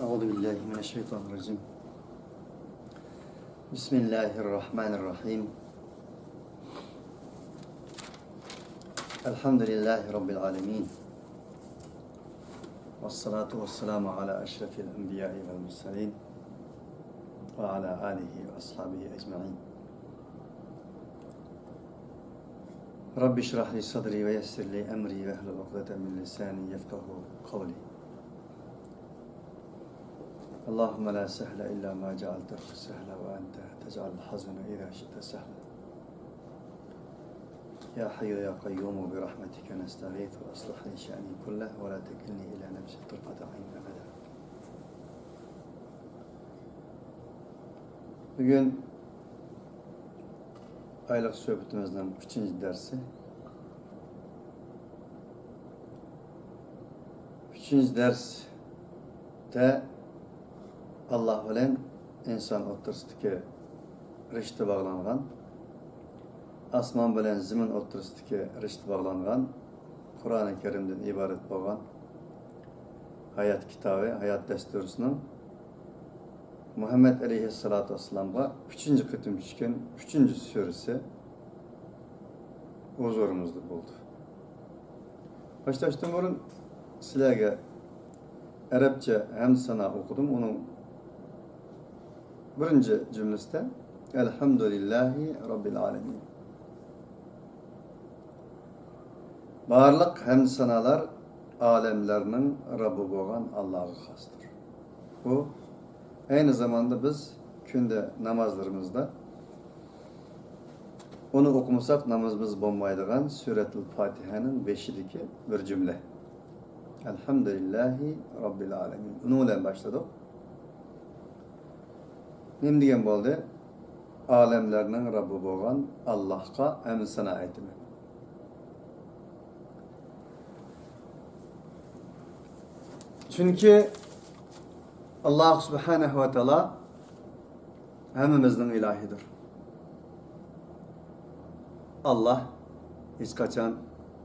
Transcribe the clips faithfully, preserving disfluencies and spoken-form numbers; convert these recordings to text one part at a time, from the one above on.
أعوذ بالله من الشيطان الرجيم. بسم الله الرحمن الرحيم. الحمد لله رب العالمين. والصلاة والسلام على أشرف الأنبياء والمرسلين وعلى آله وأصحابه أجمعين. رب اشرح لي صدري ويسر لي أمري واحلل عقدة من لساني يفقهوا قولي. اللهم لا سهل إلا ما جعلته سهلا وأنت تجعل الحزن إذا شئت سهلا. يا حي يا قيوم برحمتك نستغيث وأصلح لي شأني كله ولا تكلني إلى نفسي طرفة عين أبدا. بۈگۈن ئايلىق سۆھبىتىمىزنىڭ ئۈچىنچى دەرسى. ئۈچىنچى دەرستە ئاللاھ بىلەن ئىنسان ئوتتۇرىسىدىكى رىشتە باغلانغان، ئاسمان بىلەن زېمىن ئوتتۇرىسىدىكى رىشتە باغلانغان، قۇرئانى كەرىمدىن ئىبارەت بولغان ھايات كىتابى، ھايات دەستۇرىسىنىڭ مۇھەممەد ئەلەيھىسسالاتۇ ۋەسسالامغا ئۈچىنچى قېتىم چۈشكەن ئۈچىنچى سۈرىسى ھۇزۇرىمىزدا بولدى. باشلاشتىن بۇرۇن سىلەرگە ئەرەبچە ھەمدۇ سانا ئوقۇدۇم. ئۇنىڭ بىرىنچى جۈملىسىدە، ئەلھەمدۇلىللاھى رەببىل ئالەمىن. بارلىق ھەمدۇ سانالار ئالەملەرنىڭ رەببى بولغان ئاللاغا خاستۇر. بۇ ئەينى زاماندا بىز كۈندە نامازلىرىمىزدا ئۇنى ئوقۇمىساق نامىزىمىز بولمايدىغان سۈرەتۇل پاتىھەنىڭ بېشىدىكى بىر جۈملە. ئەلھەمدۇلىللاھى رەببىل ئالەمىن. ئۇنىڭ بىلەن باشلىدۇق. نېمە دېگەن بولدى؟ ئالەملەرنىڭ رەببى بولغان ئاللاھقا ھەمدۇ سانا ئېيتىمەن. چۈنكى ئاللاھ سۇبھانەھۇ ۋە تائالا ھەممىمىزنىڭ ئىلاھىدۇر. ئاللاھ ھېچقاچان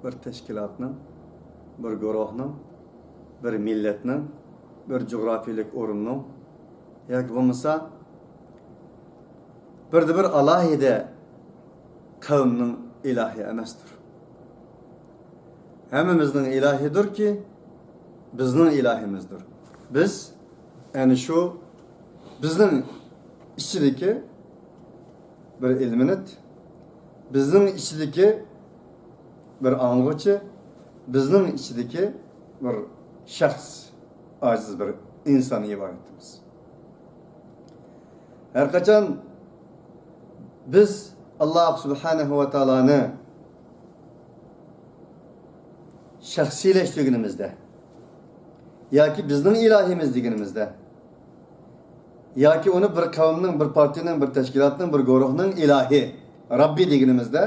بىر تەشكىلاتنىڭ، بىر گۇرۇھنىڭ، بىر مىللەتنىڭ، بىر جۇغراپىيىلىك ئورۇننىڭ ياكى بولمىسا بىردە بىر ئالاھىدە قەۋمنىڭ ئىلاھى ئەمەستۇر. ھەممىمىزنىڭ ئىلاھىدۇركى، بىزنىڭ ئىلاھىمىزدۇر. بىز ئەنە شۇ بىزنىڭ ئىچىدىكى بىر ئېلېمېنت، بىزنىڭ ئىچىدىكى بىر ئاڭلىغۇچى، بىزنىڭ ئىچىدىكى بىر شەخس، ئاجىز بىر ئىنسان ئىبارەتمىز. ھەر قاچان بىز ئاللاھ سۇبھانەھۇ ۋە تائالانى شەخسىيلەشتۈرگىنىمىزدە ياكى بىزنىڭ ئىلاھىمىز دېگىنىمىزدە ياكى ئۇنى بىر قەۋمنىڭ، بىر پارتىيىنىڭ، بىر تەشكىلاتنىڭ، بىر گۇرۇھنىڭ ئىلاھى، رەببى دېگىنىمىزدە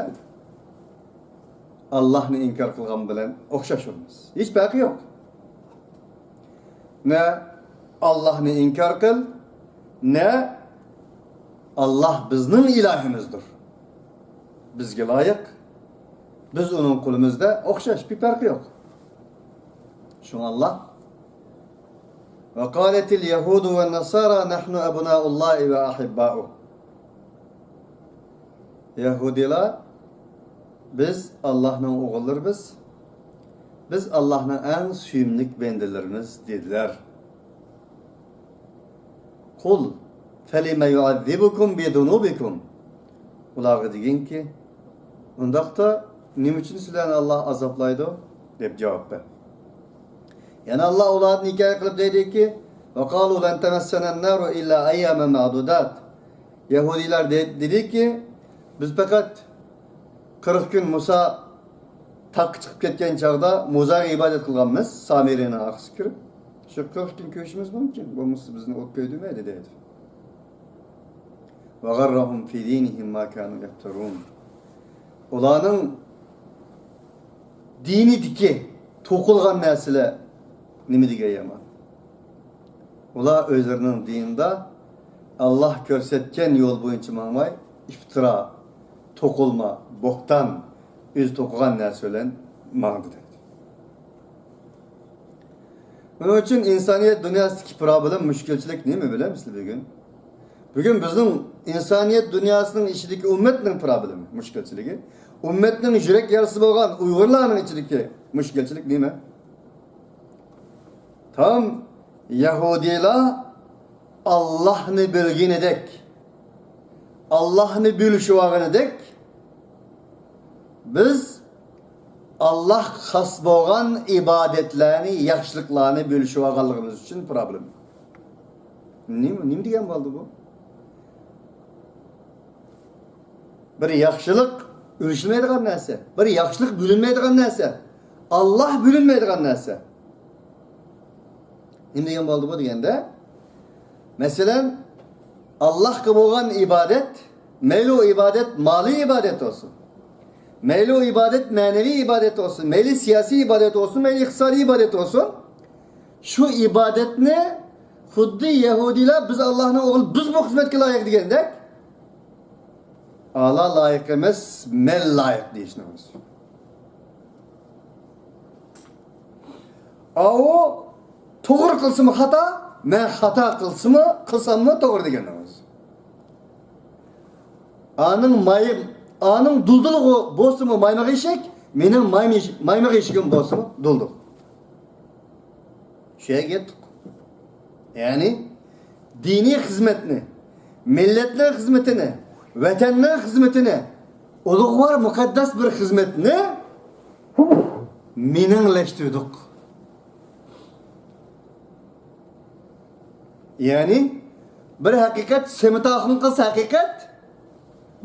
ئاللاھنى ئىنكار قىلغان بىلەن ئوخشاش بولىمىز. ھېچ پەرقى يوق. نە ئاللاھنى ئىنكار قىل، نە ئاللاھ بىزنىڭ ئىلاھىمىزدۇر. بىزگە لايىق. بىز ئۇنىڭ قۇلىمىزدا ئوخشاش، بىر پەرقى يوق. شۇڭا ئاللاھ، وقالت اليهود والنصارى نحن أبناء الله وأحباؤه. يەھۇدىيلار، بىز ئاللاھنىڭ ئوغۇللىرى بىز، بىز ئاللاھنىڭ ئەڭ سۆيۈملۈك بەندىلىرىمىز دېدىلەر. قل فلم يعذبكم بذنوبكم. ئۇلارغا دېگىنكى، ئۇنداقتا نېمە ئۈچۈن سىلەرنى ئاللاھ ئازابلايدۇ؟ دەپ جاۋاب بەر. يەنە ئاللاھ ئۇلاردىن ھېكايە قىلىپ دەيدۇكى، وقالوا لن تمسنا النار إلا أياما معدودات. يەھۇدىيلار دە-، دېدىكى، بىز پەقەت قىرىق كۈن مۇسا تاغقا چىقىپ كەتكەن چاغدا مۇزاغا ئىبادەت قىلغانمىز، سامىرىنىڭ ئارقىسىغا كىرىپ، شۇ قىرىق كۈن كۆرۈشىمىز مۇمكىن، بولمىسا بىزنى ئوت كۆيدۈرمەيدۇ دەيدۇ. وغرهم في دينهم ما كانوا يفترون. ئۇلارنىڭ دىنىدىكى توقۇلغان نەرسىلەر نېمە دېگەن يامان. ئۇلار ئۆزلىرىنىڭ دىنىدا ئاللاھ كۆرسەتكەن يول بويىچە ماڭماي، ئىفتىرا، توقۇلما، بوھتان، ئۆزى توقۇغان نەرسە بىلەن ماڭدى دەيدۇ. شۇنىڭ ئۈچۈن ئىنسانىيەت دۇنياسىدىكى پروبلېم، مۇشكىلچىلىك نېمە بىلەمسىلەر بۈگۈن؟ بۈگۈن بىزنىڭ ئىنسانىيەت دۇنياسىنىڭ ئىچىدىكى ئۈممەتنىڭ پروبلېمى، مۇشكىلچىلىكى، ئۈممەتنىڭ يۈرەك يارىسى بولغان ئۇيغۇرلارنىڭ ئىچىدىكى مۇشكىلچىلىك نېمە؟ تام يەھۇدىيلار ئاللاھنى بىلگىنىدەك، ئاللاھنى بىلىشىۋالغىنىدەك، بىز ئاللاھقا خاس بولغان ئىبادەتلەرنى، ياخشىلىقلارنى بىلىشىۋالغانلىقىمىز ئۈچۈن پروبلېما. نېمە، نېمە دېگەن بولدى بۇ؟ بىر ياخشىلىق ئۆلچىنمەيدىغان نەرسە، بىر ياخشىلىق بىلىنمەيدىغان نەرسە، ئاللاھ بىلىنمەيدىغان نەرسە. نېمە دېگەن بولدى بۇ دېگەندە، مەسىلەن، ئاللاھقا بولغان ئىبادەت، مەيلى ئۇ ئىبادەت مالىي ئىبادەت بولسۇن، مەيلى ئۇ ئىبادەت مەنىۋى ئىبادەت بولسۇن، مەيلى سىياسىي ئىبادەت بولسۇن، مەيلى ئىقتىسادىي ئىبادەت بولسۇن، شۇ ئىبادەتنى خۇددى يەھۇدىيلار بىز ئاللاھنىڭ ئوغلى، بىز بۇ خىزمەتكە لايىق دېگەندەك، ئاللاھ لايىق ئەمەس، مەن لايىق دېيىشنىڭ ئۆزى. ئاۋۇ توغرا قىلسىمۇ خاتا، مەن خاتا قىلسىمۇ، قىلساممۇ توغرا دېگەننىڭ ئۆزى. ئانىڭ ماي-، ئانىڭ دۇلدۇلى بولسىمۇ مايماق ئېشەك، مېنىڭ مايم-، مايماق ئېشىكىم بولسىمۇ دۇلدۇل. شۇ يەرگە يەتتۇق. يەنى دىنىي خىزمەتنى، مىللەتنىڭ خىزمىتىنى، ۋەتەننىڭ خىزمىتىنى، ئۇلۇغۋار مۇقەددەس بىر خىزمەتنى مېنىڭلەشتۈردۇق. يەنى بىر ھەقىقەت سېمىت ئاخۇن قىلسا ھەقىقەت،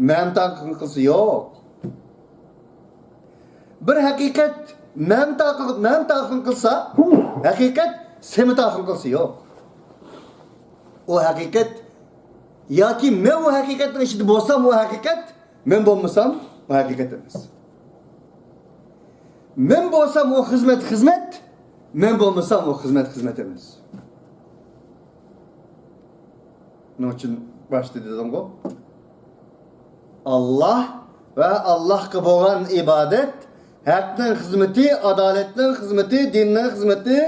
مەمتاخۇن قىلسا يوق. بىر ھەقىقەت مەمتاخۇن، مەمتاخۇن قىلسا، ھەقىقەت سېمىتاخۇن قىلسا يوق. ئۇ ھەقىقەت ياكى مەن ئۇ ھەقىقەتنىڭ ئىچىدە بولسام، ئۇ ھەقىقەت، مەن بولمىسام، ئۇ ھەقىقەت ئەمەس. مەن بولسام، ئۇ خىزمەت خىزمەت، مەن بولمىسام، ئۇ خىزمەت خىزمەت ئەمەس. شۇنىڭ ئۈچۈن باشتا دېدىمغۇ، ئاللاھ ۋە ئاللاھقا بولغان ئىبادەت، ھەقنىڭ خىزمىتى، ئادالەتنىڭ خىزمىتى، دىننىڭ خىزمىتى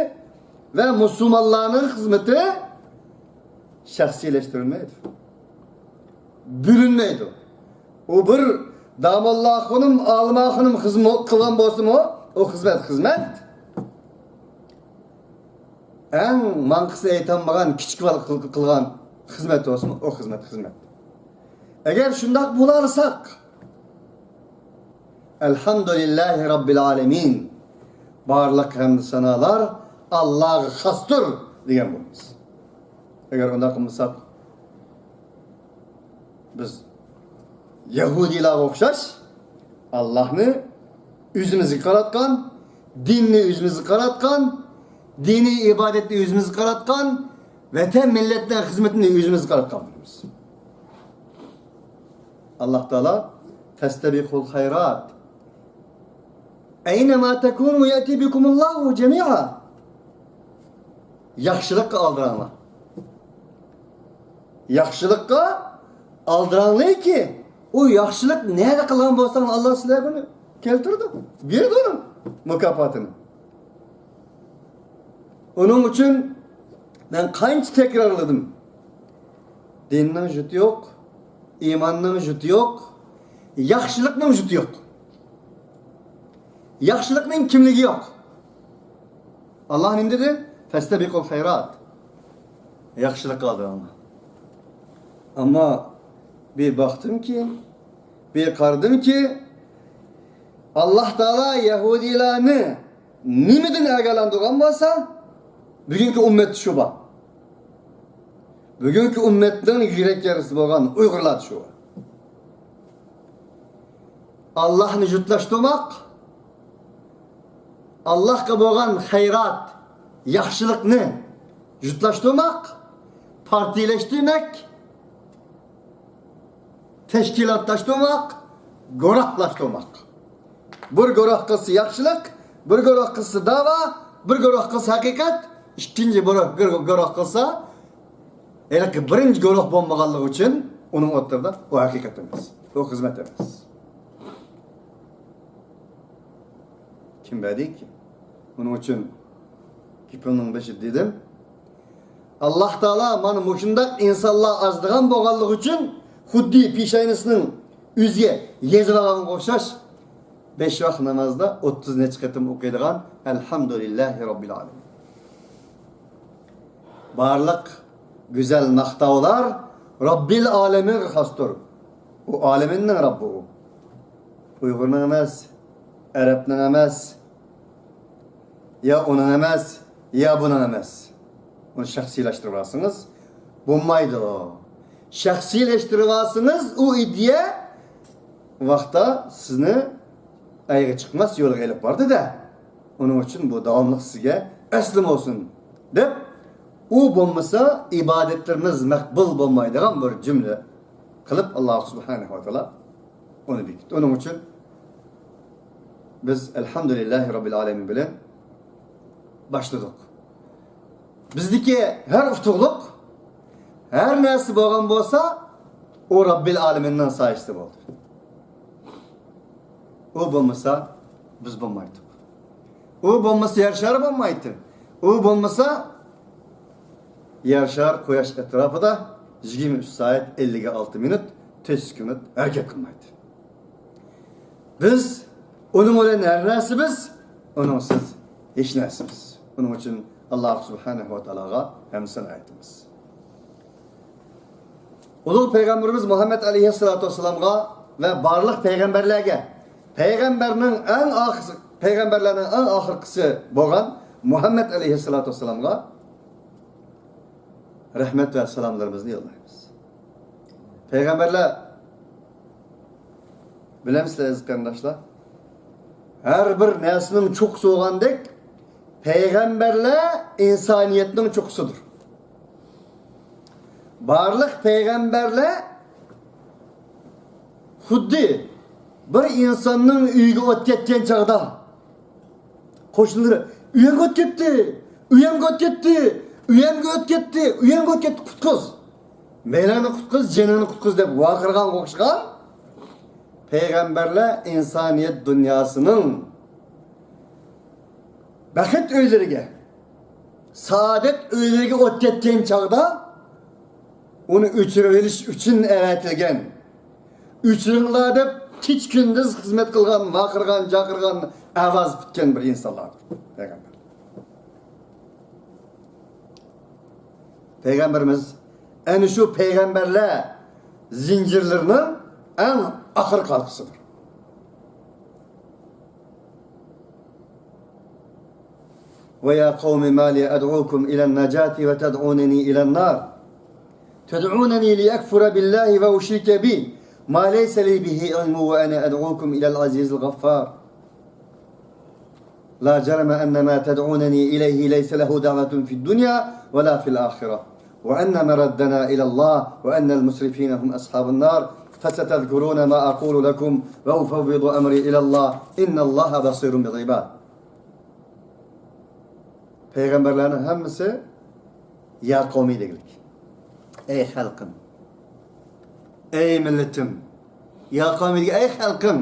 ۋە مۇسۇلمانلارنىڭ خىزمىتى شەخسىيلەشتۈرۈلمەيدۇ، بۆلۈنمەيدۇ. ئۇ بىر داموللا خانىم، ئالىمە خانىم خىزمەت قىلغان بولسىمۇ، ئۇ خىزمەت خىزمەت. ئەڭ ماڭقىسى ئېيتالمىغان كىچىك بالا قىل-، قىلغان خىزمەت بولسىمۇ، ئۇ خىزمەت خىزمەت. ئەگەر شۇنداق بولالىساق، ئەلھەمدۇلىللاھى رەببىل ئالەمىن، بارلىق ھەمدۇ سانالار ئاللاغا خاستۇر دېگەن بولىمىز. ئەگەر ئۇنداق قىلمىساق، بىز يەھۇدىيلارغا ئوخشاش ئاللاھنى ئۆزىمىزگە قاراتقان، دىننى ئۆزىمىزگە قاراتقان، دىنىي ئىبادەتنى ئۆزىمىزگە قاراتقان، ۋەتەن مىللەتنىڭ خىزمىتىنى ئۆزىمىزگە قاراتقان بولىمىز. ئاللاھ تائالا فەستەبىقۇل خەيرات، ئەينەما تەكۇنۇ يەتى بىكۇمۇللاھۇ جەمىئا. ياخشىلىققا ئالدىراڭلار. ياخشىلىققا ئالدىراڭلاركى، ئۇ ياخشىلىق نەدە قىلغان بولساڭ، ئاللاھ سىلەرگە ئۇنى كەلتۈرىدۇ، بېرىدۇ ئۇنىڭ مۇكاپاتىنى. ئۇنىڭ ئۈچۈن مەن قانچە تەكرارلىدىم. دىننىڭ جۈتى يوق، ئىماننىڭ جۈتى يوق، ياخشىلىقنىڭ جۈتى يوق. ياخشىلىقنىڭ كىملىكى يوق. ئاللاھ نېمە دېدى؟ فەستەبىقۇل خەيرات. ياخشىلىققا ئالدىراڭلار. ئەمما بىر باقتىمكى، بىر قارىدىمكى، ئاللاھ تائالا يەھۇدىيلارنى نېمىدىن ئاگاھلاندۇرغان بولسا، بۈگۈنكى ئۈممەتتە شۇ بار. بۈگۈنكى ئۈممەتنىڭ يۈرەك يارىسى بولغان ئۇيغۇرلاردا شۇ بار. ئاللاھنى جۈتلەشتۈرمەك، ئاللاھقا بولغان خەيرات، ياخشىلىقنى جۈتلەشتۈرمەك، پارتىيىلەشتۈرمەك، تەشكىلاتلاشتۇرماق، گۇرۇھلاشتۇرماق. بىر گۇرۇھ قىلسا ياخشىلىق، بىر گۇرۇھ قىلسا داۋا، بىر گۇرۇھ قىلسا ھەقىقەت، ئىككىنچى بىر گۇرۇھ، گۇرۇھ قىلسا، ھېلىقى بىرىنچى گۇرۇھ بولمىغانلىقى ئۈچۈن ئۇنىڭ ئوتتۇرىدا ئۇ ھەقىقەت ئەمەس، ئۇ خىزمەت ئەمەس. كىم بەردىكى؟ ئۇنىڭ ئۈچۈن كۈننىڭ بېشىدا دېدىم. ئاللاھ تائالا مانا مۇشۇنداق ئىنسانلار ئازدىغان بولغانلىقى ئۈچۈن، خۇددى پېشانىسىنىڭ ئۆزىگە يېزىۋالغانغا ئوخشاش، بەش ۋاق نامازدا ئوتتۇز نەچچە قېتىم ئوقۇيدىغان ئەلھەمدۇلىللاھى رەببىل ئالەمىن. بارلىق گۈزەل ماختاۋلار رەببىل ئالەمىنگە خاستۇر. ئۇ ئالەمنىڭ رەببى ئۇ. ئۇيغۇرنىڭ ئەمەس، ئەرەبنىڭ ئەمەس، يا ئۇنىڭ ئەمەس، يا بۇنىڭ ئەمەس. ئۇنى شەخسىيلەشتۈرۈۋالسىڭىز بولمايدۇ. شەخسىيلەشتۈرۈۋالسىڭىز ئۇ ئىدىيە ۋاقىتتا سىزنى ئەيگە چىقماس يولغا ئېلىپ باردى-دە. ئۇنىڭ ئۈچۈن بۇ داۋاملىق سىزگە ئەسلىمە بولسۇن دەپ، ئۇ بولمىسا ئىبادەتلىرىمىز مەقبۇل بولمايدىغان بىر جۈملە قىلىپ، ئاللاھ سۇبھانەھۇ ۋە تائالا ئۇنى بېكىتتى. ئۇنىڭ ئۈچۈن بىز ئەلھەمدۇلىللاھى رەببىل ئالەمىن بىلەن باشلىدۇق. بىزدىكى ھەر ئۇتۇقلۇق، ھەر نەرسە بولغان بولسا، ئۇ رەببىل ئالەمىننىڭ سايىسىدا بولدى. ئۇ بولمىسا، بىز بولمايتتۇق. ئۇ بولمىسا، يەر شارى بولمايتتى. ئۇ بولمىسا، يەر شار قۇياش ئەتراپىدا يىگىرمە ئۈچ سائەت، ئەللىك ئالتە مىنۇت، تۆت سېكۇنت ھەرىكەت قىلمايتتى. بىز ئۇنىڭ بىلەن ھەر نەرسىمىز، ئۇنىڭسىز ھېچ نەرسىمىز. ئۇنىڭ ئۈچۈن ئاللاھ سۇبھانەھۇ ۋە تائالاغا ھەمدۇ سانا ئېيتىمىز. ئۇلۇغ پەيغەمبىرىمىز مۇھەممەد ئەلەيھىسسالاتۇ ۋەسسالامغا ۋە بارلىق پەيغەمبەرلەرگە، پەيغەمبەرنىڭ ئەڭ ئاخىرسى، پەيغەمبەرلەرنىڭ ئەڭ ئاخىرقىسى بولغان مۇھەممەد ئەلەيھىسسالاتۇ ۋەسسالامغا رەھمەت ۋە سالاملىرىمىزنى يوللايمىز. پەيغەمبەرلەر، بىلەمسىلەر ئەزىز قېرىنداشلار؟ ھەر بىر نەرسىنىڭ چوققىسى بولغاندەك، پەيغەمبەرلەر ئىنسانىيەتنىڭ چوققىسىدۇر. بارلىق پەيغەمبەرلەر خۇددى بىر ئىنساننىڭ ئۆيىگە ئوت كەتكەن چاغدا، قوشنىلىرى، «ئۆيۈڭگە ئوت كەتتى، ئۆيۈڭگە ئوت كەتتى، ئۆيۈڭگە ئوت كەتتى، ئۆيۈڭگە ئوت كەتتى، قۇتقۇز! مېيلىڭنى قۇتقۇز، جېنىڭنى قۇتقۇز!» دەپ ۋارقىرىغانغا ئوخشىغان پەيغەمبەرلەر ئىنسانىيەت دۇنياسىنىڭ بەخت ئۆيلىرىگە، سائادەت ئۆيلىرىگە ئوت كەتكەن چاغدا، ئۇنى ئۆچۈرۈۋېلىش ئۈچۈن ئەۋەتىلگەن، ئۆچۈرۈڭلار دەپ كېچە-كۈندۈز خىزمەت قىلغان، ۋارقىرىغان، جارقىرىغان، ئاۋاز پۈتكەن بىر ئىنسانلاردۇر پەيغەمبەر. پەيغەمبىرىمىز ئەنە شۇ پەيغەمبەرلەر زىنجىرلىرىنىڭ ئەڭ ئاخىرقى ھالقىسىدۇر. ويا قوم ما لي أدعوكم إلى النجاة وتدعونني إلى النار. تدعونني لأكفر بالله وأشرك به ما ليس لي به علم وأنا أدعوكم إلى العزيز الغفار. لا جرم أن ما تدعونني إليه ليس له دعوة في الدنيا ولا في الآخرة. وأن مردنا إلى الله وأن المسرفين هم أصحاب النار. فستذكرون ما أقول لكم وأفوض أمري إلى الله إن الله بصير بالعباد. پەيغەمبەرلەرنىڭ ھەممىسى «يا قومى» دېگۈلۈك. «ئەي خەلقىم! ئەي مىللىتىم! يا قومى» دېگەن، «ئەي خەلقىم!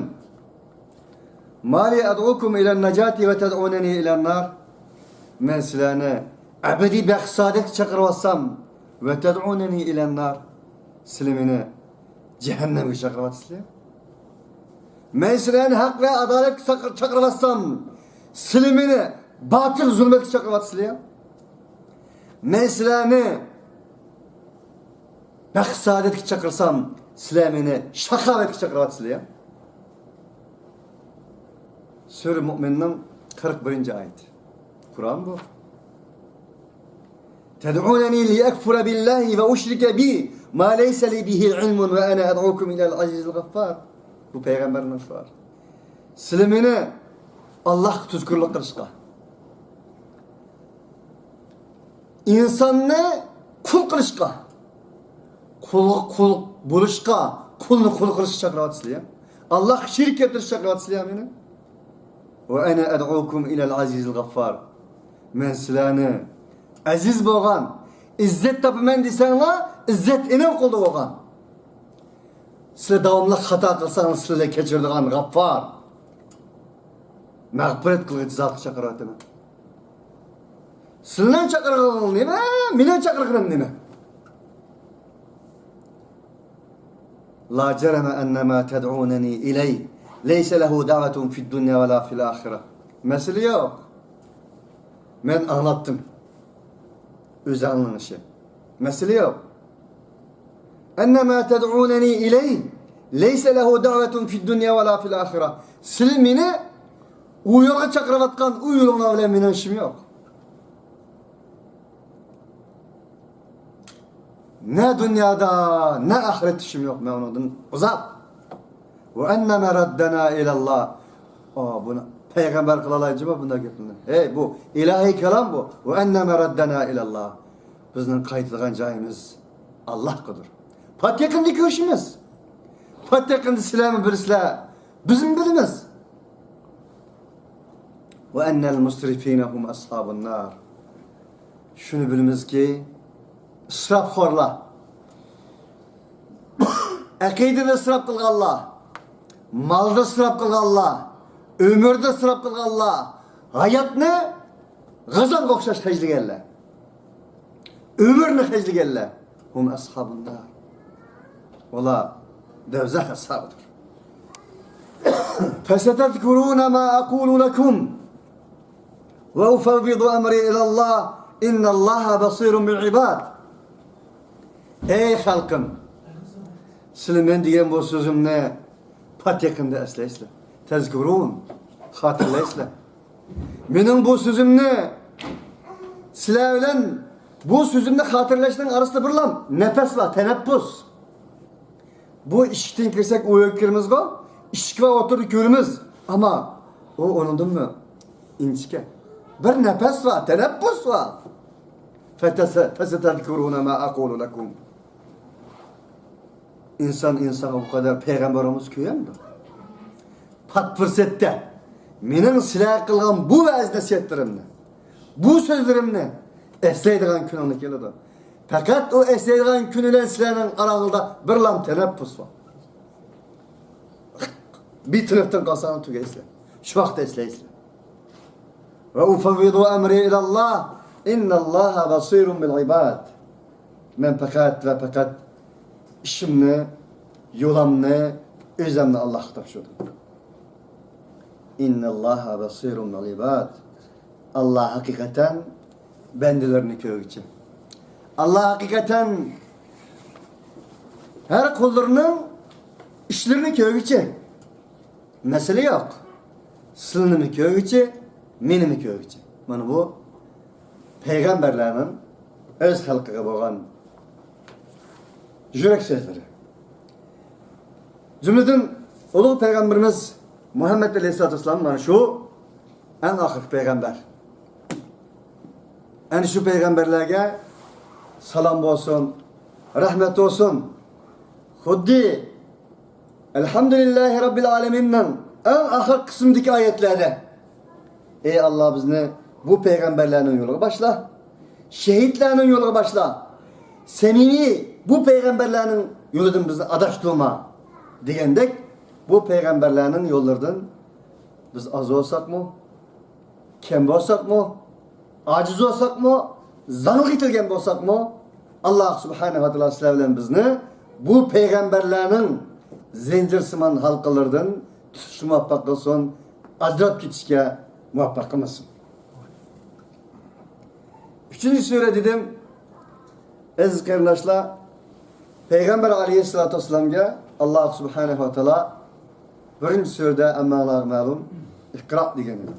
ما لي أدعوكم إلى النجاة وتدعونني إلى النار. مەن سىلەرنى ئەبەدىي بەخت-سائادەتكە چاقىرىۋاتسام، وتدعونني إلى النار، سىلەر مېنى جەھەننەمگە چاقىرىۋاتىسىلەر. مەن سىلەرنى ھەق ۋە ئادالەتكە چاقىر-، چاقىرىۋاتسام، سىلەر مېنى باتىل زۇلمەتكە چاقىرىۋاتىسىلەر. مەن سىلەرنى بەخت-سائادەتكە چاقىرسام، سىلەر مېنى شاقاۋەتكە چاقىرىۋاتىسىلەر. سۈرە مۇئمىننىڭ قىرىق بىرىنچى ئايىتى. قۇرئان بۇ. تدعونني لأكفر بالله وأشرك به ما ليس لي به علم وأنا أدعوكم إلى العزيز الغفار. بۇ پەيغەمبەرنىڭ شوئارى. سىلەر مېنى ئاللاھقا تۇزكورلۇق قىلىشقا، ئىنساننى قۇل قىلىشقا، قۇلغا قۇل بولۇشقا، قۇلنى قۇل قىلىشقا چاقىرىۋاتىسىلەر يا. ئاللاھقا شېرىك كەلتۈرۈشكە چاقىرىۋاتىسىلەر يا مېنى. وأنا أدعوكم إلى العزيز الغفار. مەن سىلەرنى ئەزىز بولغان، ئىززەت تاپىمەن دېسەڭلار، ئىززەت ئېنىڭ قولدا بولغان، سىلەر داۋاملىق خاتا قىلساڭلار، سىلەرنى كەچۈرىدىغان غەففار، مەغپىرەت قىلغۇچى زاتقا چاقىرىۋاتىمەن. سىلىنىڭ چاقىرغىنىڭىز نېمە؟ مېنىڭ چاقىرغىنىم نېمە؟ لا جرم أن ما تدعونني إليه ليس له دعوة في الدنيا ولا في الآخرة. مەسىلە يوق. مەن ئاڭلاتتىم. ئۆزى ئاڭلىنىشى. مەسىلە يوق. أن ما تدعونني إليه ليس له دعوة في الدنيا ولا في الآخرة. سىلى مېنى ئۇ يولغا چاقىرىۋاتقان ئۇ يولۇڭلار بىلەن مېنىڭ ئىشىم يوق. نە دۇنيادا، نە ئاخىرەتتە ئىشىم يوق، مەن ئۇنىڭدىن ئۇزاق. وأن مردنا إلى الله. ئا، بۇنى پەيغەمبەر قىلالايدىمۇ بۇنداق گەپنى؟ ھەي، بۇ ئىلاھىي كالام بۇ. وأن مردنا إلى الله. بىزنىڭ قايتىدىغان جايىمىز ئاللاھقىدۇر. پات يېقىندا كۆرۈشىمىز. پات يېقىندا سىلەرمۇ بىلىسىلەر، بىزمۇ بىلىمىز. وأن المسرفين هم أصحاب النار. شۇنى بىلىمىزكى، ئىسراپخورلار، ئەقىدىدە ئىسراپ قىلغانلار، مالدا ئىسراپ قىلغانلار، ئۆمۈردە ئىسراپ قىلغانلار، ھاياتنى غازانغا ئوخشاش خەجلىگەنلەر، ئۆمۈرنى خەجلىگەنلەر، هم أصحاب النار. ئۇلار دوزاخ ئەسھابىدۇر. فستذكرون ما أقول لكم وأفوض أمري إلى الله إن الله بصير بالعباد. ئەي خەلقىم، سىلەر مەن دېگەن بۇ سۆزۈمنى پات يېقىندا ئەسلەيسىلەر. تەزكۇرۇن، خاتىرىلەيسىلەر. مېنىڭ بۇ سۆزۈمنى، سىلەر بىلەن بۇ سۆزۈمنى خاتىرىلەشنىڭ ئارىسىدا بىرلا نەپەس بار، تەنەپپۇس. بۇ ئىشىكتىن كىرسەك ئۇ يەرگە كىرىمىزغۇ، ئىشىك بار ئوتتۇرىدا كۆرىمىز. ئەمما ئۇ ئۇنىڭدىنمۇ ئىنچىكە. بىر نەپەس بار، تەنەپپۇس بار. فستذكرون ما أقول لكم. ئىنسان ئىنسانغا بۇ قەدەر پەيغەمبىرىمىز كۆيەمدۇ؟ پات پۇرسەتتە مېنىڭ سىلەرگە قىلغان بۇ ۋەز نەسىھەتلىرىمنى، بۇ سۆزلىرىمنى ئەسلەيدىغان كۈنۈڭلار كېلىدۇ. پەقەت ئۇ ئەسلەيدىغان كۈن بىلەن سىلەرنىڭ ئاراڭلاردا بىرلا تەنەپپۇس بار. بىر تىنىقتىن قالساڭلار تۈگەيسىلەر. شۇ ۋاقىتتا ئەسلەيسىلەر. وأفوض أمري إلى الله إن الله بصير بالعباد. مەن پەقەت ۋە پەقەت ئىشىمنى، يولامنى، ئۆزەمنى ئاللاھقا تاپشۇردۇم. إن الله بصير بالعباد. ئاللا ھەقىقەتەن بەندىلىرىنى كۆرگۈچى. ئاللا ھەقىقەتەن ھەر قۇللىرىنىڭ ئىشلىرىنى كۆرگۈچى. مەسىلە يوق. سىلىنىمۇ كۆرگۈچى، مېنىمۇ كۆرگۈچى. مانا بۇ پەيغەمبەرلەرنىڭ ئۆز خەلقىگە بولغان يۈرەك سۆزلىرى. جۈملىدىن ئۇلۇغ پەيغەمبىرىمىز مۇھەممەد ئەلەيھىسسالاتۇ ۋەسسالام مانا شۇ ئەڭ ئاخىرقى پەيغەمبەر. ئەنە شۇ پەيغەمبەرلەرگە سالام بولسۇن، رەھمەت بولسۇن. خۇددى ئەلھەمدۇلىللاھى رەببىل ئالەمىننىڭ ئەڭ ئاخىرقى قىسمىدىكى ئايەتلەردە، ئەي ئاللا، بىزنى بۇ پەيغەمبەرلەرنىڭ يولىغا باشلا، شېھىتلەرنىڭ يولىغا باشلا، سەمىمىي بۇ پەيغەمبەرلەرنىڭ يولىدىن بىزنى ئاداشتۇرما دېگەندەك، بۇ پەيغەمبەرلەرنىڭ يوللىرىدىن بىز ئاز بولساقمۇ، كەم بولساقمۇ، ئاجىز بولساقمۇ، زاڭلىق يېتىلگەن بولساقمۇ، ئاللا سۇبھانەھۇ ۋە تائالا سىلەر بىلەن بىزنى بۇ پەيغەمبەرلەرنىڭ زەنجىرسىمان ھالقىلىرىدىن تۇتۇشقا مۇۋەپپەق قىلسۇن، ئاجراپ كېتىشكە مۇۋەپپەق قىلمىسۇن. ئۈچىنچى سۈرە دېدىم. ئەزىز قېرىنداشلار، پەيغەمبەر ئەلەيھىسسالاتۇ ۋەسسالامغا ئاللا سۇبھانەھۇ ۋە تائالا بىرىنچى سۈرىدە ھەممەڭلارغا مەلۇم، ئىقرا دېگەن ئىدى.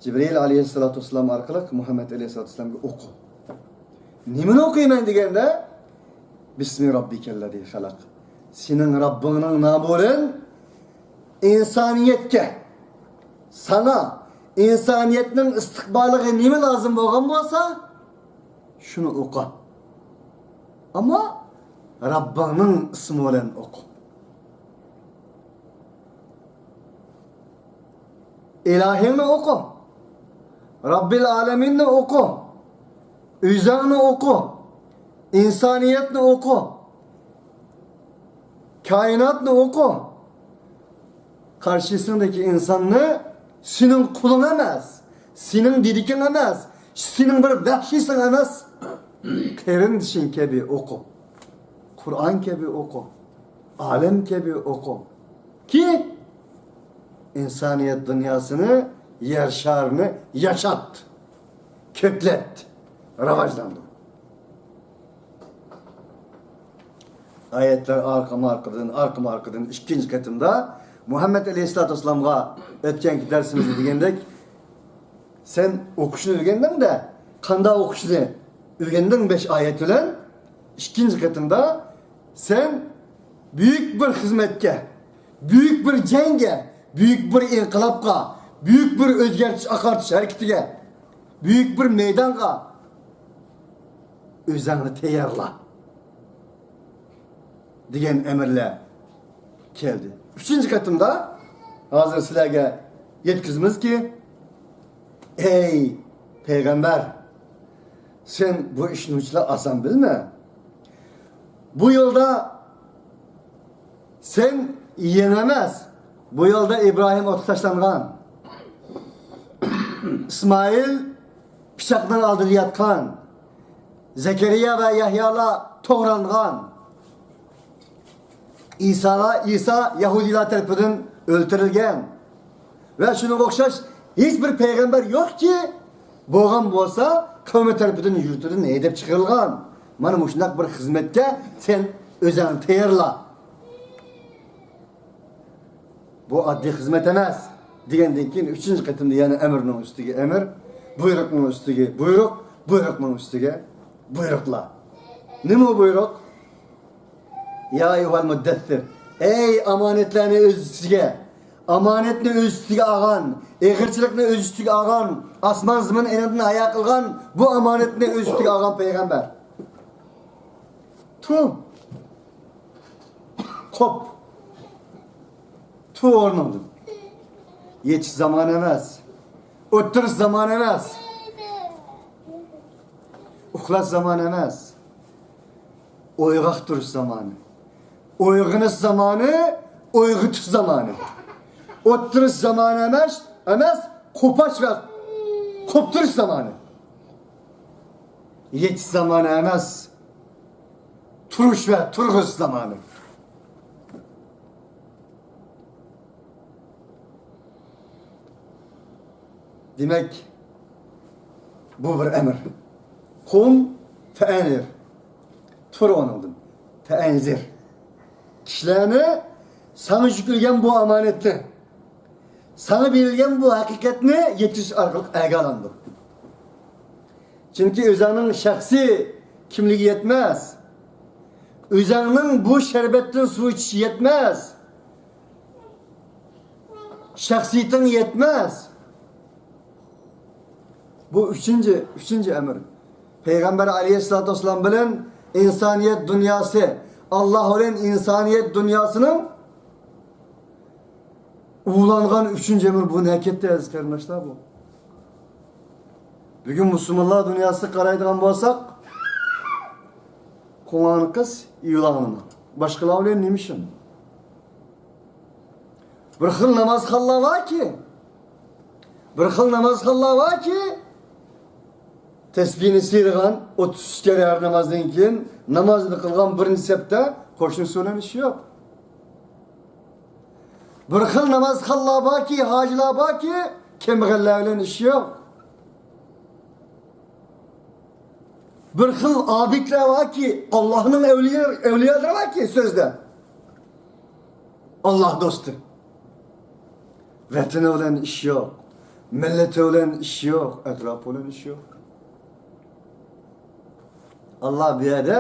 جىبرىئىل ئەلەيھىسسالاتۇ ۋەسسالام ئارقىلىق مۇھەممەد ئەلەيھىسسالاتۇ ۋەسسالامغا ئوقۇ. نېمىنى ئوقۇيمەن دېگەندە، بىسمى رەببىكەللەزى خەلەق. سېنىڭ رەببىڭنىڭ نامى بىلەن ئىنسانىيەتكە، ساڭا، ئىنسانىيەتنىڭ ئىستىقبالىغا نېمە لازىم بولغان بولسا، شۇنى ئوقۇ. ئەمما رەببىڭنىڭ ئىسمى بىلەن ئوقۇ. ئىلاھىڭنى ئوقۇ. رەببىل ئالەمىننى ئوقۇ. ئۆزۈڭنى ئوقۇ. ئىنسانىيەتنى ئوقۇ. كائىناتنى ئوقۇ. قارشىسىڭدىكى ئىنساننى سېنىڭ قۇلۇڭ ئەمەس، سېنىڭ دېدىكىڭ ئەمەس، سېنىڭ بىر ۋەھشىيسىڭ ئەمەس. قېرىندىشىڭ كەبى ئوقۇ. قۇرئان كەبى ئوقۇ. ئالىم كەبى ئوقۇ. كى، ئىنسانىيەت دۇنياسىنى، يەر شارىنى ياشات، كۆكلەت، راۋاجلاندۇر. ئايەتلەر ئارقىمۇ ئارقىدىن، ئارقىمۇ ئارقىدىن ئىككىنچى قېتىمدا مۇھەممەد ئەلەيھىسسالاتۇ ۋەسسالامغا ئۆتكەنكى دەرسىمىزدە دېگەندەك، سەن ئوقۇشنى ئۆگەندىڭ-دە، قانداق ئوقۇشنى ئۆگەندىڭ بەش ئايەت بىلەن؟ ئىككىنچى قېتىمدا سەن بۈيۈك بىر خىزمەتكە، بۈيۈك بىر جەڭگە، بۈيۈك بىر ئىنقىلابقا، بۈيۈك بىر ئۆزگەرتىش ئاقارتىش ھەرىكىتىگە، بۈيۈك بىر مەيدانغا ئۆزۈڭنى تەييارلا، دېگەن ئەمىرلەر كەلدى. ئۈچىنچى قېتىمدا ھازىر سىلەرگە يەتكۈزىمىزكى، ئەي پەيغەمبەر، سەن بۇ ئىشنى ئۇنچىلا ئاسان بىلمە. بۇ يولدا سەن يېڭى ئەمەس. بۇ يولدا ئىبراھىم ئوتقا تاشلانغان، ئىسمائىل پىچاقنىڭ ئالدىدا ياتقان، زەكەرىيا ۋە يەھيالار توغرانغان، ئىسالار، ئىسا يەھۇدىيلار تەرىپىدىن ئۆلتۈرۈلگەن ۋە شۇنىڭغا ئوخشاش ھېچ بىر پەيغەمبەر يوقكى، بولغان بولسا قەۋمى تەرىپىدىن يۇرتىدىن ھەيدەپ چىقىرىلغان. مانا مۇشۇنداق بىر خىزمەتكە سەن ئۆزۈڭنى تەييارلا. بۇ ئاددىي خىزمەت ئەمەس، دېگەندىن كېيىن ئۈچىنچى قېتىمدا يەنە ئەمىرنىڭ ئۈستىگە ئەمىر، بۇيرۇقنىڭ ئۈستىگە بۇيرۇق، بۇيرۇقنىڭ ئۈستىگە بۇيرۇقلار. نېمە بۇ بۇيرۇق؟ يا ئەييۇھەل مۇددەسسىر. ئەي ئامانەتلەرنى ئۆز ئۈستىگە، ئامانەتنى ئۆز ئۈستىگە ئالغان، ئېغىرچىلىقنى ئۆز ئۈستىگە ئالغان، ئاسمان زېمىن ئېنىڭدىن ھايا قىلغان، بۇ ئامانەتنى ئۆز ئۈستىگە ئالغان پەيغەمبەر. تۇ. قوپ. تۇ ئورنۇڭدىن. يېتىش زامانى ئەمەس. ئولتۇرۇش زامانى ئەمەس. ئۇخلاش زامانى ئەمەس. ئويغاق تۇرۇش زامانى. ئويغىنىش زامانى، ئويغىتىش زامانى. ئولتۇرۇش زامانى ئەمەس، ئەمەس، قوپاش ۋە قوپتۇرۇش زامانى. يېتىش زامانى ئەمەس، تۇرۇش ۋە تۇرغۇزۇش زامانى. دېمەك، بۇ بىر ئەمىر. قۇم فەئەنزىر. تۇر ئورنۇڭدىن. فەئەنزىر. كىشىلەرنى ساڭا يۈكلىگەن بۇ ئامانەتنى، ساڭا بېرىلگەن بۇ ھەقىقەتنى يەتكۈزۈش ئارقىلىق ئەگە ئالاندۇر. چۈنكى ئۆزەڭنىڭ شەخسىي كىملىكى يەتمەس. ئۆزەڭنىڭ بۇ شەربەتتىن سۇ ئىچىشى يەتمەس. شەخسىيىتىڭ يەتمەس. بۇ ئۈچىنچى، ئۈچىنچى ئەمىر. پەيغەمبەر ئەلەيھىسسالاتۇ ۋەسسالام بىلەن ئىنسانىيەت دۇنياسى، ئاللاھ بىلەن ئىنسانىيەت دۇنياسىنىڭ ئۇلانغان ئۈچىنچى ئەمىر. بۇ نەكەتتە ئەزىز قېرىنداشلار بۇ. بۈگۈن مۇسۇلمانلار دۇنياسىغا قارايدىغان بولساق، قوڭاڭنى قىس، ئىۋلاڭنىمۇ. باشقىلار بىلەن نېمە ئىشىڭ؟ بىر خىل نامازخانلار باركى، بىر خىل نامازخانلار باركى، تەسبىھنى سىيرىغان، ئوتتۇز ئۈچ كەررە ھەر نامازدىن كېيىن نامازنى قىلغان بىرىنچى سەپتە، قوشنىسى بىلەن ئىشى يوق. بىر خىل نامازخانلار باركى، ھاجىلار باركى، كەمبەغەللەر بىلەن ئىشى يوق. بىر خىل ئابىدلار باركى، ئاللاھنىڭ ئەۋلىيا-، ئەۋلىيالىرى باركى سۆزدە. ئاللاھ دوستى. ۋەتىنى بىلەن ئىشى يوق. مىللىتى بىلەن ئىشى يوق. ئەتراپى بىلەن ئىشى يوق. ئاللاھ بۇ يەردە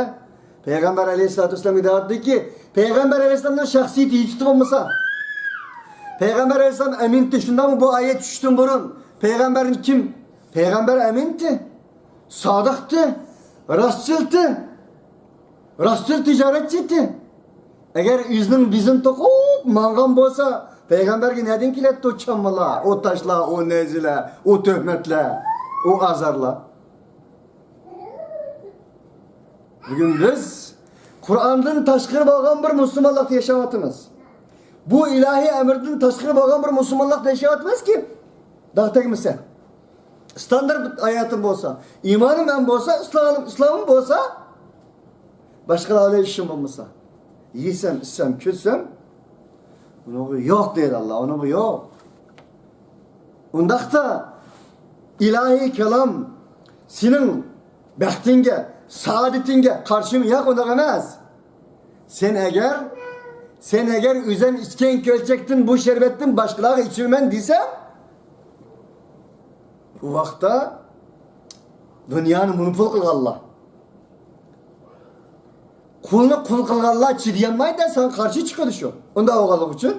پەيغەمبەر ئەلەيھىسسالاتۇ ۋەسسالامغا دەۋاتىدۇكى، پەيغەمبەر ئەلەيھىسسالامنىڭ شەخسىيىتى يېتىشتى بولمىسا، پەيغەمبەر ئەلەيھىسسالام ئەمىنتى، شۇنداقمۇ؟ بۇ ئايەت چۈشۈشتىن بۇرۇن پەيغەمبەرنى كىم؟ پەيغەمبەر ئەمىنتى، سادىقتى، راستچىلتى، راستچىل تىجارەتچىتى. ئەگەر ئۆزىنىڭ بېزىنى توقۇپ ماڭغان بولسا، پەيغەمبەرگە نەدىن كېلەتتى ئۇ چاممىلار، ئۇ تاشلار، ئۇ نەيزىلەر، ئۇ تۆھمەتلەر، ئۇ ئازارلار؟ بۈگۈن بىز قۇرئاندىن تاشقىرى بولغان بىر مۇسۇلمانلىقتا ياشاۋاتىمىز. بۇ ئىلاھىي ئەمىردىن تاشقىرى بولغان بىر مۇسۇلمانلىقتا ياشاۋاتىمىزكى، داغ تەگمىسە. ئىستاندارت ھاياتىم بولسا، ئىمانىم ھەم بولسا، ئىسلامىم، ئىسلامىم بولسا، باشقىلار بىلەن ئىشىم بولمىسا، يېسەم، ئىچسەم، كۈلسەم، ئۇنىڭغا يوق دەيدۇ ئاللا، ئۇنىڭغا يوق. ئۇنداقتا ئىلاھىي كالام سېنىڭ بەختىڭگە، سائادىتىڭگە قارشىمۇ يوق، ئۇنداق ئەمەس. سەن ئەگەر، سەن ئەگەر ئۆزۈم ئىچكەن كۆلچەكتىن بۇ شەربەتتىن باشقىلارغا ئىچۈرمەن دېسەڭ، ئۇ ۋاقىتتا دۇنيانى مونوپول قىلغانلار، قۇلنى قۇل قىلغانلار چىدىيالمايدۇ، ساڭا قارشى چىقىدۇ شۇ. ئۇنداق بولغانلىقى ئۈچۈن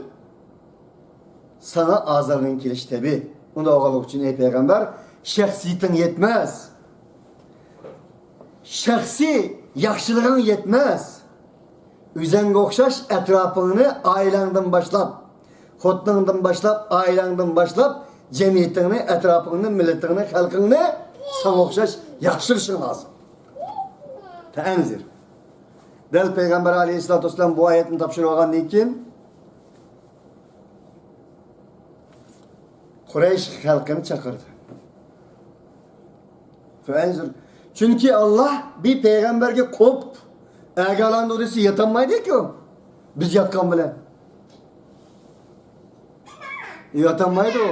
ساڭا ئازارلىقىڭ كېلىشى تەبىئىي. ئۇنداق بولغانلىقى ئۈچۈن، ئەي پەيغەمبەر، شەخسىيىتىڭ يەتمەس. شەخسىي ياخشىلىقىڭ يەتمەس. ئۆزۈڭگە ئوخشاش ئەتراپىڭنى، ئائىلەڭدىن باشلاپ، خوتۇنۇڭدىن باشلاپ، ئائىلەڭدىن باشلاپ، جەمئىيىتىڭنى، ئەتراپىڭنى، مىللىتىڭنى، خەلقىڭنى ساڭا ئوخشاش ياخشىلىشىڭ لازىم. فأنذر. دەل پەيغەمبەر ئەلەيھىسسالاتۇ ۋەسسالام بۇ ئايەتنى تاپشۇرۇۋالغاندىن كېيىن، قۇرەيش خەلقىنى چاقىردى. فأنذر. چۈنكى ئاللا بىر پەيغەمبەرگە قوپ، ئاگاھلاندۇر دېسە ياتالمايدۇ-كۇ. بىز ياتقان بىلەن. ياتالمايدۇ.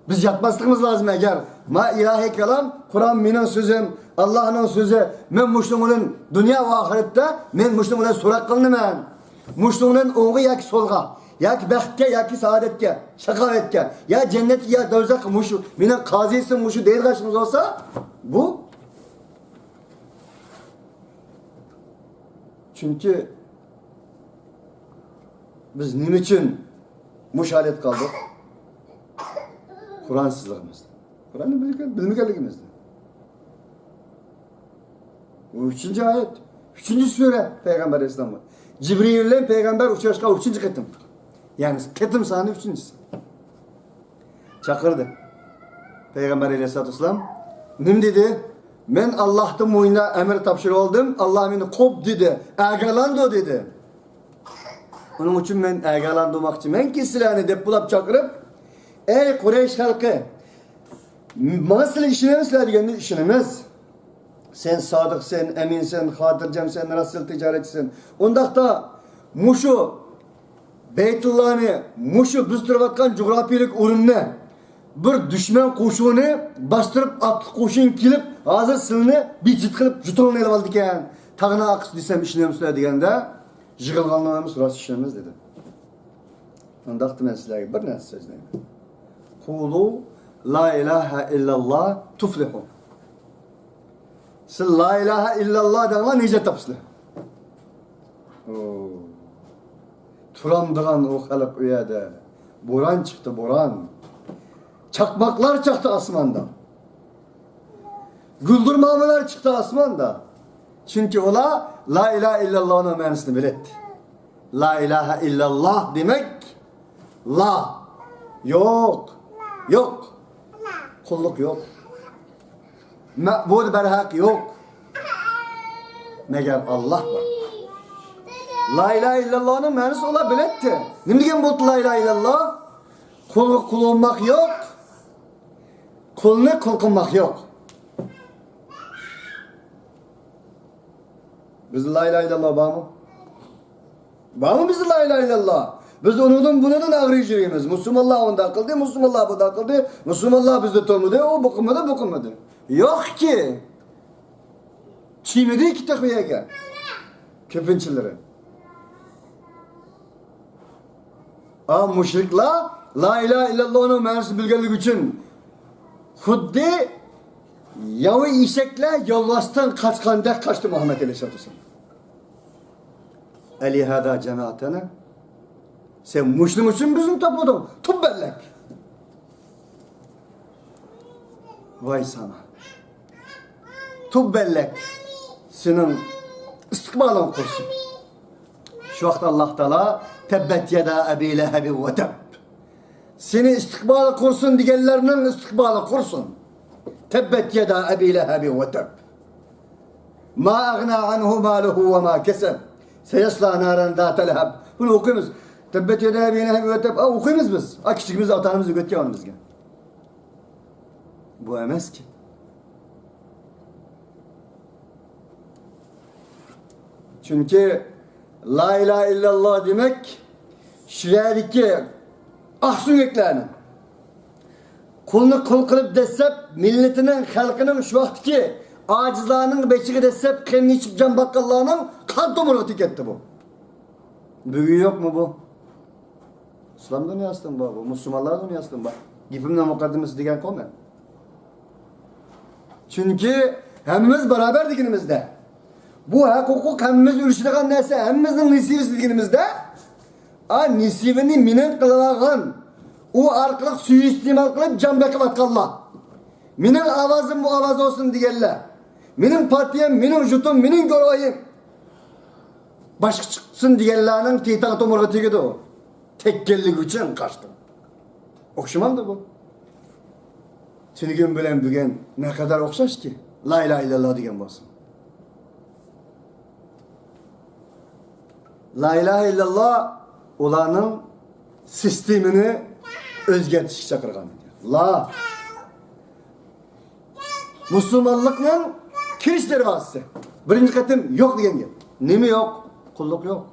بىز ياتماسلىقىمىز لازىم. ئەگەر ما ئىلاھىي كالام، قۇرئان مېنىڭ سۆزۈم، ئاللانىڭ سۆزى، مەن مۇشۇنىڭ بىلەن دۇنيا ۋە ئاخىرەتتە مەن مۇشۇنىڭ بىلەن سوراق قىلىنىمەن. مۇشۇنىڭ بىلەن ئوڭغا ياكى سولغا، ياكى بەختكە، ياكى سائادەتكە، شاقاۋەتكە، يا جەننەتكە، يا دوزاخقا مۇشۇ، مېنىڭ قازىسىم مۇشۇ دەيدىغان ئىشىمىز بولسا، بۇ. چۈنكى بىز نېمە ئۈچۈن مۇشۇ ھالەتكە قالدۇق؟ قۇرئانسىزلىقىمىز. قۇرئاننى بىلگەن، بىلمىگەنلىكىمىزدىن. بۇ ئۈچىنچى ئايەت، ئۈچىنچى سۈرە پەيغەمبەر ئەلەيھىسسالامغا. جىبرىئىل بىلەن پەيغەمبەر ئۇچراشقان ئۈچىنچى قېتىم. يەنى قېتىم سانى ئۈچىنچىسى. چاقىردى. پەيغەمبەر ئەلەيھىسسالاتۇ ۋەسسالام نېمە دېدى؟ مەن ئاللاھتىن بوينۇنا ئەمىر تاپشۇرۇۋالدىم، ئاللا مېنى قوپ دېدى، ئاگاھلاندۇر دېدى. ئۇنىڭ ئۈچۈن مەن ئاگاھلاندۇرماقچىمەنكى سىلەرنى دەپ بۇلاپ چاقىرىپ، ئەي قۇرەيش خەلقى، ماڭا سىلەر ئىشىنەمسىلەر دېگەندە ئىشىنىمىز. سەن سادىقسەن، ئەمىنسەن، خاتىرجەمسەن، راستچىل تىجارەتچىسەن. ئۇنداقتا مۇشۇ بەيتۇللانى، مۇشۇ بىز تۇرۇۋاتقان جۇغراپىيىلىك ئورۇننى بىر دۈشمەن قوشۇنى باستۇرۇپ، ئاتلىق قوشۇن كېلىپ، ھازىر سىلىنى بىجىت قىلىپ، جۇتۇڭنى ئېلىۋالىدىكەن. تاغنى ئاقىسى دېسەم ئىشىنەمسىلەر دېگەندە، يىغىلغانلار ھەممىسى راست ئىشىنىمىز دېدى. ئۇنداقتا مەن سىلەرگە بىر نەرسە سۆزلەيمەن. قۇلۇ لا ئىلاھە ئىللاللا تۇفلىھۇ. سىز لا ئىلاھە ئىللاللا دەڭلار، نىجات تاپىسىلەر. ئو. تۇرامدىغان ئۇ خەلق ئۇ يەردە. بوران چىقتى، بوران. چاقماقلار چاقتى ئاسماندا. گۈلدۈرمامىلەر چىقتى ئاسماندا. چۈنكى ئۇلار لا ئىلاھە ئىللاللانىڭ مەنىسىنى بىلەتتى. لا ئىلاھە ئىللاللا دېمەك، لا، يوق، يوق، قۇللۇق يوق، مەبۇد بەرھەق يوق، مەگەر ئاللا بار. لا ئىلاھە ئىللاللانىڭ مەنىسى ئۇلار بىلەتتى. نېمە دېگەن بولدى لا ئىلاھە ئىللاللا؟ قۇلغا قۇل بولماق يوق، قۇلنى قۇل قىلماق يوق. بىزدە لا ئىلاھە ئىللاللا بارمۇ؟ بارمۇ بىزدە لا ئىلاھە ئىللاللا؟ بىز ئۇنىڭدىن، بۇنىڭدىن ئاغرىنىپ يۈرىمىز. مۇسۇلمانلار ئۇنداق قىلدى، مۇسۇلمانلار بۇنداق قىلدى، مۇسۇلمانلار بىزدە تۇرمىدى، ئۇ بۇ قىلمىدى، بۇ قىلمىدى. يوقكى. چىمىدىكى تېخى بۇ يەرگە. كۆپىنچىلىرى. ئا، مۇشرىكلار لا ئىلاھە ئىللاللانىڭ مەنىسىنى بىلگەنلىكى ئۈچۈن خۇددى ياۋا ئېشەكلەر يولۋاستىن قاچقاندەك قاچتى مۇھەممەد ئەلەيھىسسالاتۇ ۋەسسالام. ئەلىھازا جەمەئتەنا. سەن مۇشۇنىڭ ئۈچۈن بىزنى توپلىدىڭ. تۇببەللەك. ۋاي ساڭا. تۇببەللەك. سېنىڭ ئىستىقبالىڭ قۇرسۇن. شۇ ۋاقىت ئاللا تائالا تەببەت يەدا ئەبى لەھەبى ۋە تەب. سېنى ئىستىقبالى قۇرسۇن دېگەنلەرنىڭ ئىستىقبالى قۇرسۇن. تەببەت يەدا ئەبى لەھەبى ۋە تەب. ما ئەغنا ئەنھۇ مالۇھۇ ۋە ما كەسەب. سەيەسلا نارەن زاتە لەھەب. بۇنى ئوقۇيمىز. تەببەت يەدا ئەبى لەھەبى ۋە تەب. ئا، ئوقۇيمىز بىز. ئا، كىچىكىمىزدە ئاتا-ئانىمىز ئۆگەتكەن ئۇنى بىزگە. بۇ ئەمەسكى. چۈنكى لا ئىلاھە ئىللاللا دېمەك، شۇ يەردىكى ئاقسۆڭەكلەرنىڭ، قۇلنى قۇل قىلىپ دەسسەپ، مىللىتىنىڭ، خەلقىنىڭ، شۇ ۋاقىتتىكى ئاجىزلارنىڭ بېشىغا دەسسەپ قېنىنى ئىچىپ جان باققانلارنىڭ قان تومۇرىغا تېگەتتى بۇ. بۈگۈن يوقمۇ بۇ؟ ئىسلام دۇنياسىدىن بار بۇ، مۇسۇلمانلار دۇنياسىدىن بار. گېپىمنىڭ مۇقەددىمىسى دېگەنكۇ مەن. چۈنكى ھەممىمىز باراۋەر دېگىنىمىزدە، بۇ ھەق ھوقۇق ھەممىمىز ئۈلۈشىدىغان نەرسە، ھەممىمىزنىڭ نېسىۋىسى دېگىنىمىزدە، ئا، نېسىۋىنى مېنىڭ قىلىۋالغان، ئۇ ئارقىلىق سۇيىئىستېمال قىلىپ جان بېقىۋاتقانلار، مېنىڭ ئاۋازىم ئاۋاز بولسۇن دېگەنلەر، مېنىڭ پارتىيەم، مېنىڭ جۇتۇم، مېنىڭ گۇرۇھىم باشقا چىقسۇن دېگەنلەرنىڭ تېتەڭ تومۇرىغا تېگىدۇ. تەگكەنلىكى ئۈچۈن قاچتىم. ئوخشىمامدۇ بۇ؟ تۈنۈگۈن بىلەن بۈگۈن نەقەدەر ئوخشاشكى، لا ئىلاھە ئىللاللا دېگەن بولسۇن. لا ئىلاھە ئىللاللا ئۇلارنىڭ سىستېمىنى ئۆزگەرتىشكە چاقىرغان ئىدى. لا. مۇسۇلمانلىقنىڭ كىرىش دەرۋازىسى. بىرىنچى قېتىم يوق دېگەن گەپ. نېمە يوق؟ قۇللۇق يوق.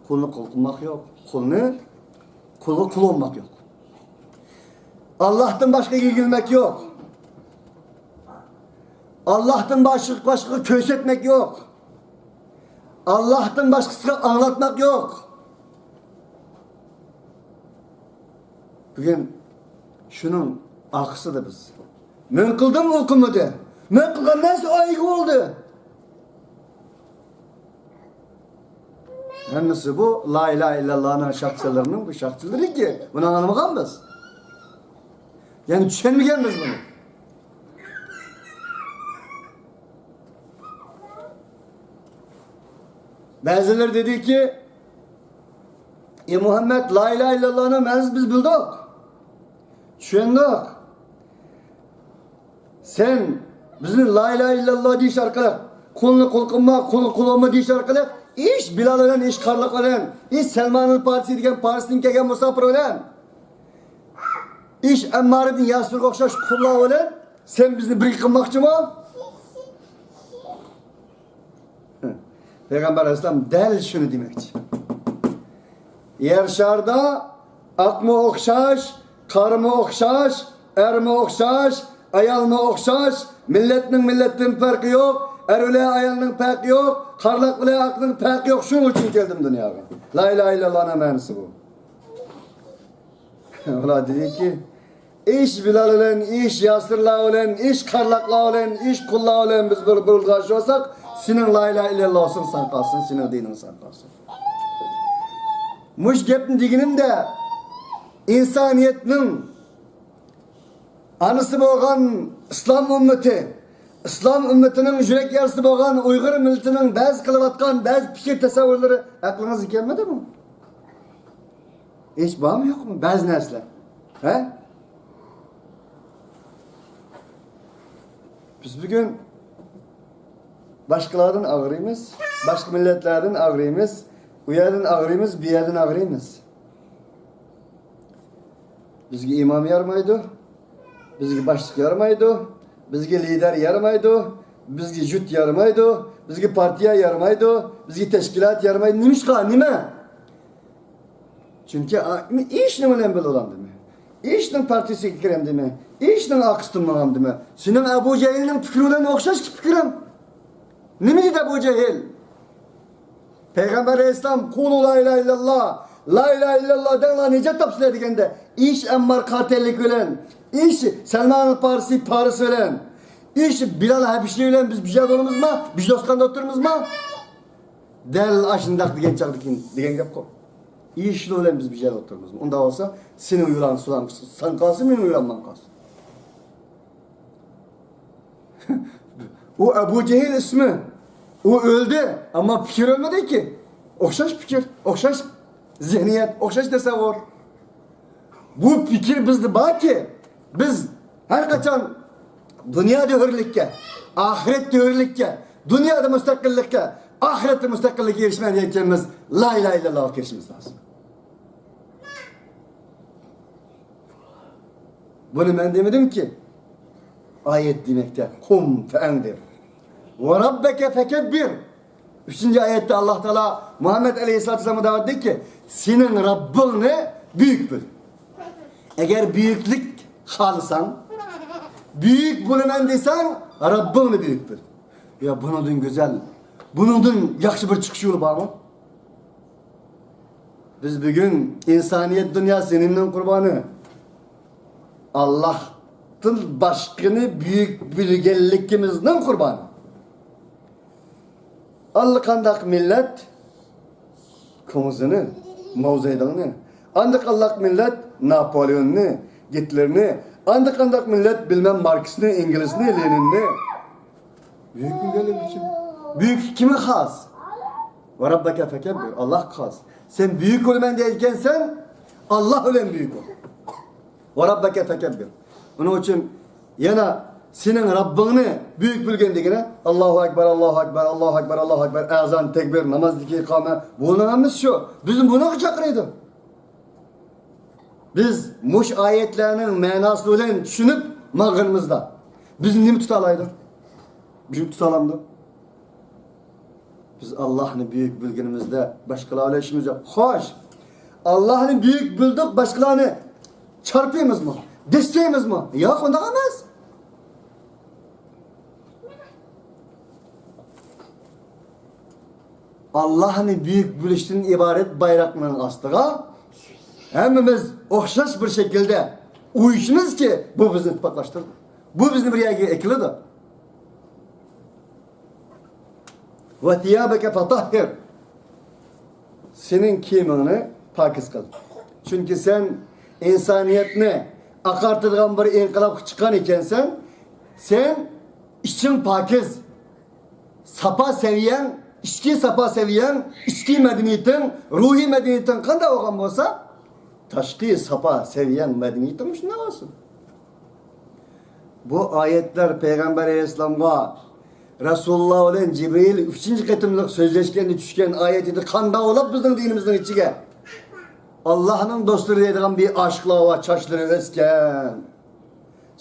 قۇلنى قۇل قىلماق يوق. قۇلنى، قۇلغا قۇل بولماق يوق. ئاللاھتىن باشقىغا ئېگىلمەك يوق. ئاللاھتىن باشقا، باشقىغا كۆرسەتمەك يوق. ئاللاھتىن باشقىسىغا ئاڭلاتماق يوق. بۈگۈن شۇنىڭ ئارقىسىدا بىز. مەن قىلدىم، ئۇ قىلمىدى. مەن قىلغان نەرسە ئايىگە بولدى. ھەممىسى بۇ لا ئىلاھە ئىللاللانىڭ شاخچىلىرىنىڭ بۇ شاخچىلىرىكى. بۇنى ئاڭلىمىغان بىز. يەنى چۈشەنمىگەن بىز بۇنى. بەزىلەر دېدىكى، ئى مۇھەممەد، لا ئىلاھە ئىللاللانىڭ مەنىسىنى بىز بىلدۇق، چۈشەندۇق. سەن بىزنى لا ئىلاھە ئىللاللا دېيىش ئارقىلىق، قۇلنى قۇل قىلما، قۇلغا قۇل بولما دېيىش ئارقىلىق، ئىش بىلال بىلەن، ئىش قارلىق بىلەن، ئىش سەلمانىل پارسى دېگەن پارسدىن كەلگەن مۇساپىر بىلەن، ئىش ئەممار ئىبن ياسىرغا ئوخشاش قۇللار بىلەن سەن بىزنى بىرگە قىلماقچىمۇ؟ پەيغەمبەر ئەلەيھىسسالام دەل شۇنى دېمەكچى. يەر شارىدا ئاقمۇ ئوخشاش، قارىمۇ ئوخشاش، ئەرمۇ ئوخشاش، ئايالمۇ ئوخشاش، مىللەتنىڭ مىللەتتىن پەرقى يوق، ئەر بىلەن ئايالنىڭ پەرقى يوق، قارلىق بىلەن ئاقنىڭ پەرقى يوق. شۇنىڭ ئۈچۈن كەلدىم دۇنياغا. لا ئىلاھە ئىللاللانىڭ مەنىسى بۇ. ئۇلار دېدىكى، ئىش بىلال بىلەن، ئىش ياسىرلار بىلەن، ئىش قارلاقلار بىلەن، ئىش قۇللار بىلەن بىز بىر بولغان بولساق، سېنىڭ لا ئىلاھە ئىللاللاسىڭ سان قالسۇن، سېنىڭ دىنىڭ سان قالسۇن. مۇشۇ گەپنى دېگىنىمدە، ئىنسانىيەتنىڭ ئانىسى بولغان ئىسلام ئۈممىتى، ئىسلام ئۈممىتىنىڭ يۈرەك يارىسى بولغان ئۇيغۇر مىللىتىنىڭ بەزى قىلىۋاتقان بەزى پىكىر تەسەۋۋۇرلىرى ئەقلىڭىزگە كەلمىدىمۇ؟ ھېچ بارمۇ يوقمۇ بەزى نەرسىلەر؟ ھە؟ بىز بۈگۈن باشقىلاردىن ئاغرىيمىز، باشقا مىللەتلەردىن ئاغرىيمىز، ئۇ يەردىن ئاغرىيمىز، بۇ يەردىن ئاغرىيمىز. بىزگە ئىمام يارىمايدۇ، بىزگە باشلىق يارىمايدۇ، بىزگە لىدەر يارىمايدۇ، بىزگە يۇرت يارىمايدۇ، بىزگە پارتىيە يارىمايدۇ، بىزگە تەشكىلات يارىمايدۇ. نېمىشقا؟ نېمە؟ چۈنكى ئا-، ئىشنىڭ بىلەن بىلەن بولامدىمۇ؟ ئىشنىڭ پارتىيىسىگە كىرەمدىمۇ؟ ئىشنىڭ ئارقىسىدىن ماڭامدىمۇ؟ سېنىڭ ئەبۇ جەھىلنىڭ پىكرى بىلەن ئوخشاشكى پىكرىڭ. نېمە دېدى ئەبۇ جەھىل؟ پەيغەمبەر ئەلەيھىسسالام، قۇلۇ لا ئىلاھە ئىللاللا، لا ئىلاھە ئىللاللا دەڭلار، نىجات تاپىسىلەر دېگەندە، ئىش ئەممار قاتىللىك بىلەن، ئىش سەلمان پارسى پارس بىلەن، ئىش بىلال ھەبىشى بىلەن بىز بىر يەردە تۇرىمىزما؟ بىز دوستخانىدا ئولتۇرىمىزما؟ دەل ئاشۇنداق دېگەن چاغدىكى دېگەن گەپقۇ. ئىشلار بىلەن بىز بىر يەردە ئولتۇرىمىزما؟ ئۇنداق بولسا، سېنىڭ يولۇڭ سان قالسۇن، مېنىڭ يولۇم مان قالسۇن. ئۇ ئەبۇ جەھىل ئىسمى. ئۇ ئۆلدى، ئەمما پىكىر ئۆلمىدىكى. ئوخشاش پىكىر، ئوخشاش زېھنىيەت، ئوخشاش تەسەۋۋۇر. بۇ پىكىر بىزدە باركى، بىز ھەر قاچان دۇنيادا ھۆرلۈككە، ئاخىرەتتە ھۆرلۈككە، دۇنيادا مۇستەقىللىققە، ئاخىرەتتە مۇستەقىللىققە ئېرىشمەي دېگەنكەن، بىز لا ئىلاھە ئىللاللاھقا كىرىشىمىز لازىم. بۇنى مەن دېمىدىمكى. ئايەت دېمەكتە، قۇم فەئەنزىر. ۋە رەببەكە فەكەببىر. ئۈچىنچى ئايەتتە ئاللاھ تائالا مۇھەممەد ئەلەيھىسسالاتۇ ۋەسسالامغا دەۋەت دەيدىكى، سېنىڭ رەببىڭنى بۈيۈك بىل. ئەگەر بۈيۈكلۈك خالىساڭ، بۈيۈك بولىمەن دېسەڭ، رەببىڭنى بۈيۈك بىل. يا بۇنىڭدىن گۈزەل، بۇنىڭدىن ياخشى بىر چىقىش يولى بارمۇ؟ بىز بۈگۈن ئىنسانىيەت دۇنياسى نېمىنىڭ قۇربانى؟ ئاللاھتىن باشقىنى بۈيۈك بىلگەنلىكىمىزنىڭ قۇربانى. ئاللىقانداق مىللەت كۇڭزىنى، ماۋزېدۇڭنى، ئاندىقانداق مىللەت ناپولېئوننى، گىتلېرنى، ئاندىقانداق مىللەت بىلمەم ماركسنى، ئېنگېلسنى، لېنىننى. بۈيۈك بىلگەنلىك ئۈچۈن. بۈيۈكلۈك كىمگە خاس؟ ۋە رەببەكە فەكەببىر. ئاللاھقا خاس. سەن بۈيۈك بولىمەن دەيدىكەنسەن، ئاللاھ بىلەن بۈيۈك بول. ۋە رەببەكە فەكەببىر. ئۇنىڭ ئۈچۈن يەنە سېنىڭ رەببىڭنى بۈيۈك بىلگىن دېگىنى، ئاللاھۇ ئەكبەر، ئاللاھۇ ئەكبەر، ئاللاھۇ ئەكبەر، ئاللاھۇ ئەكبەر، ئەزان، تەكبىر، نامازدىكى ئىقامە، بۇنىڭ ھەممىسى شۇ. بىزنى بۇنىڭغا چاقىرىدۇ. بىز مۇشۇ ئايەتلەرنىڭ مەناسى بىلەن چۈشىنىپ ماڭغىنىمىزدا، بىزنى نېمە تۇتالايدۇ؟ بىزنى تۇتالامدۇ؟ بىز ئاللاھنى بۈيۈك بىلگىنىمىزدە باشقىلار بىلەن ئىشىمىز يوق. خوش، ئاللاھنى بۈيۈك بىلدۇق، باشقىلارنى چارپىمىزمۇ؟ دەسسەيمىزمۇ؟ ياق، ئۇنداق ئەمەس. ئاللاھنى بۈيۈك بىلىشتىن ئىبارەت بايراقنىڭ ئاستىغا ھەممىمىز ئوخشاش بىر شەكىلدە ئۇيۇشىمىزكى، بۇ بىزنى ئىتتىپاقلاشتۇرىدۇ. بۇ بىزنى بىر يەرگە ئەكېلىدۇ. ۋە سىيابەكە فەتەھھىر. سېنىڭ كىيىمىڭنى پاكىز قىل. چۈنكى سەن ئىنسانىيەتنى ئاقارتىدىغان بىر ئىنقىلابقا چىققان ئىكەنسەن، سەن ئىچىڭ پاكىز، ساپا سەۋىيەڭ، ئىچكى ساپا سەۋىيەڭ، ئىچكى مەدەنىيىتىڭ، روھىي مەدەنىيىتىڭ قانداق بولغان بولسا، تاشقى ساپا سەۋىيەڭ، مەدەنىيىتىڭ شۇنداق بولسۇن. بۇ ئايەتلەر پەيغەمبەر ئەلەيھىسسالامغا رەسۇلۇللا بىلەن جىبرىئىل ئۈچىنچى قېتىملىق سۆزلەشكەندە چۈشكەن ئايەت ئىدى. قانداق بولۇپ بىزنىڭ دىنىمىزنىڭ ئىچىگە ئاللاھنىڭ دوستلىرى دەيدىغان بىر ئاشىقلار بار، چاچلىرى ئۆسكەن،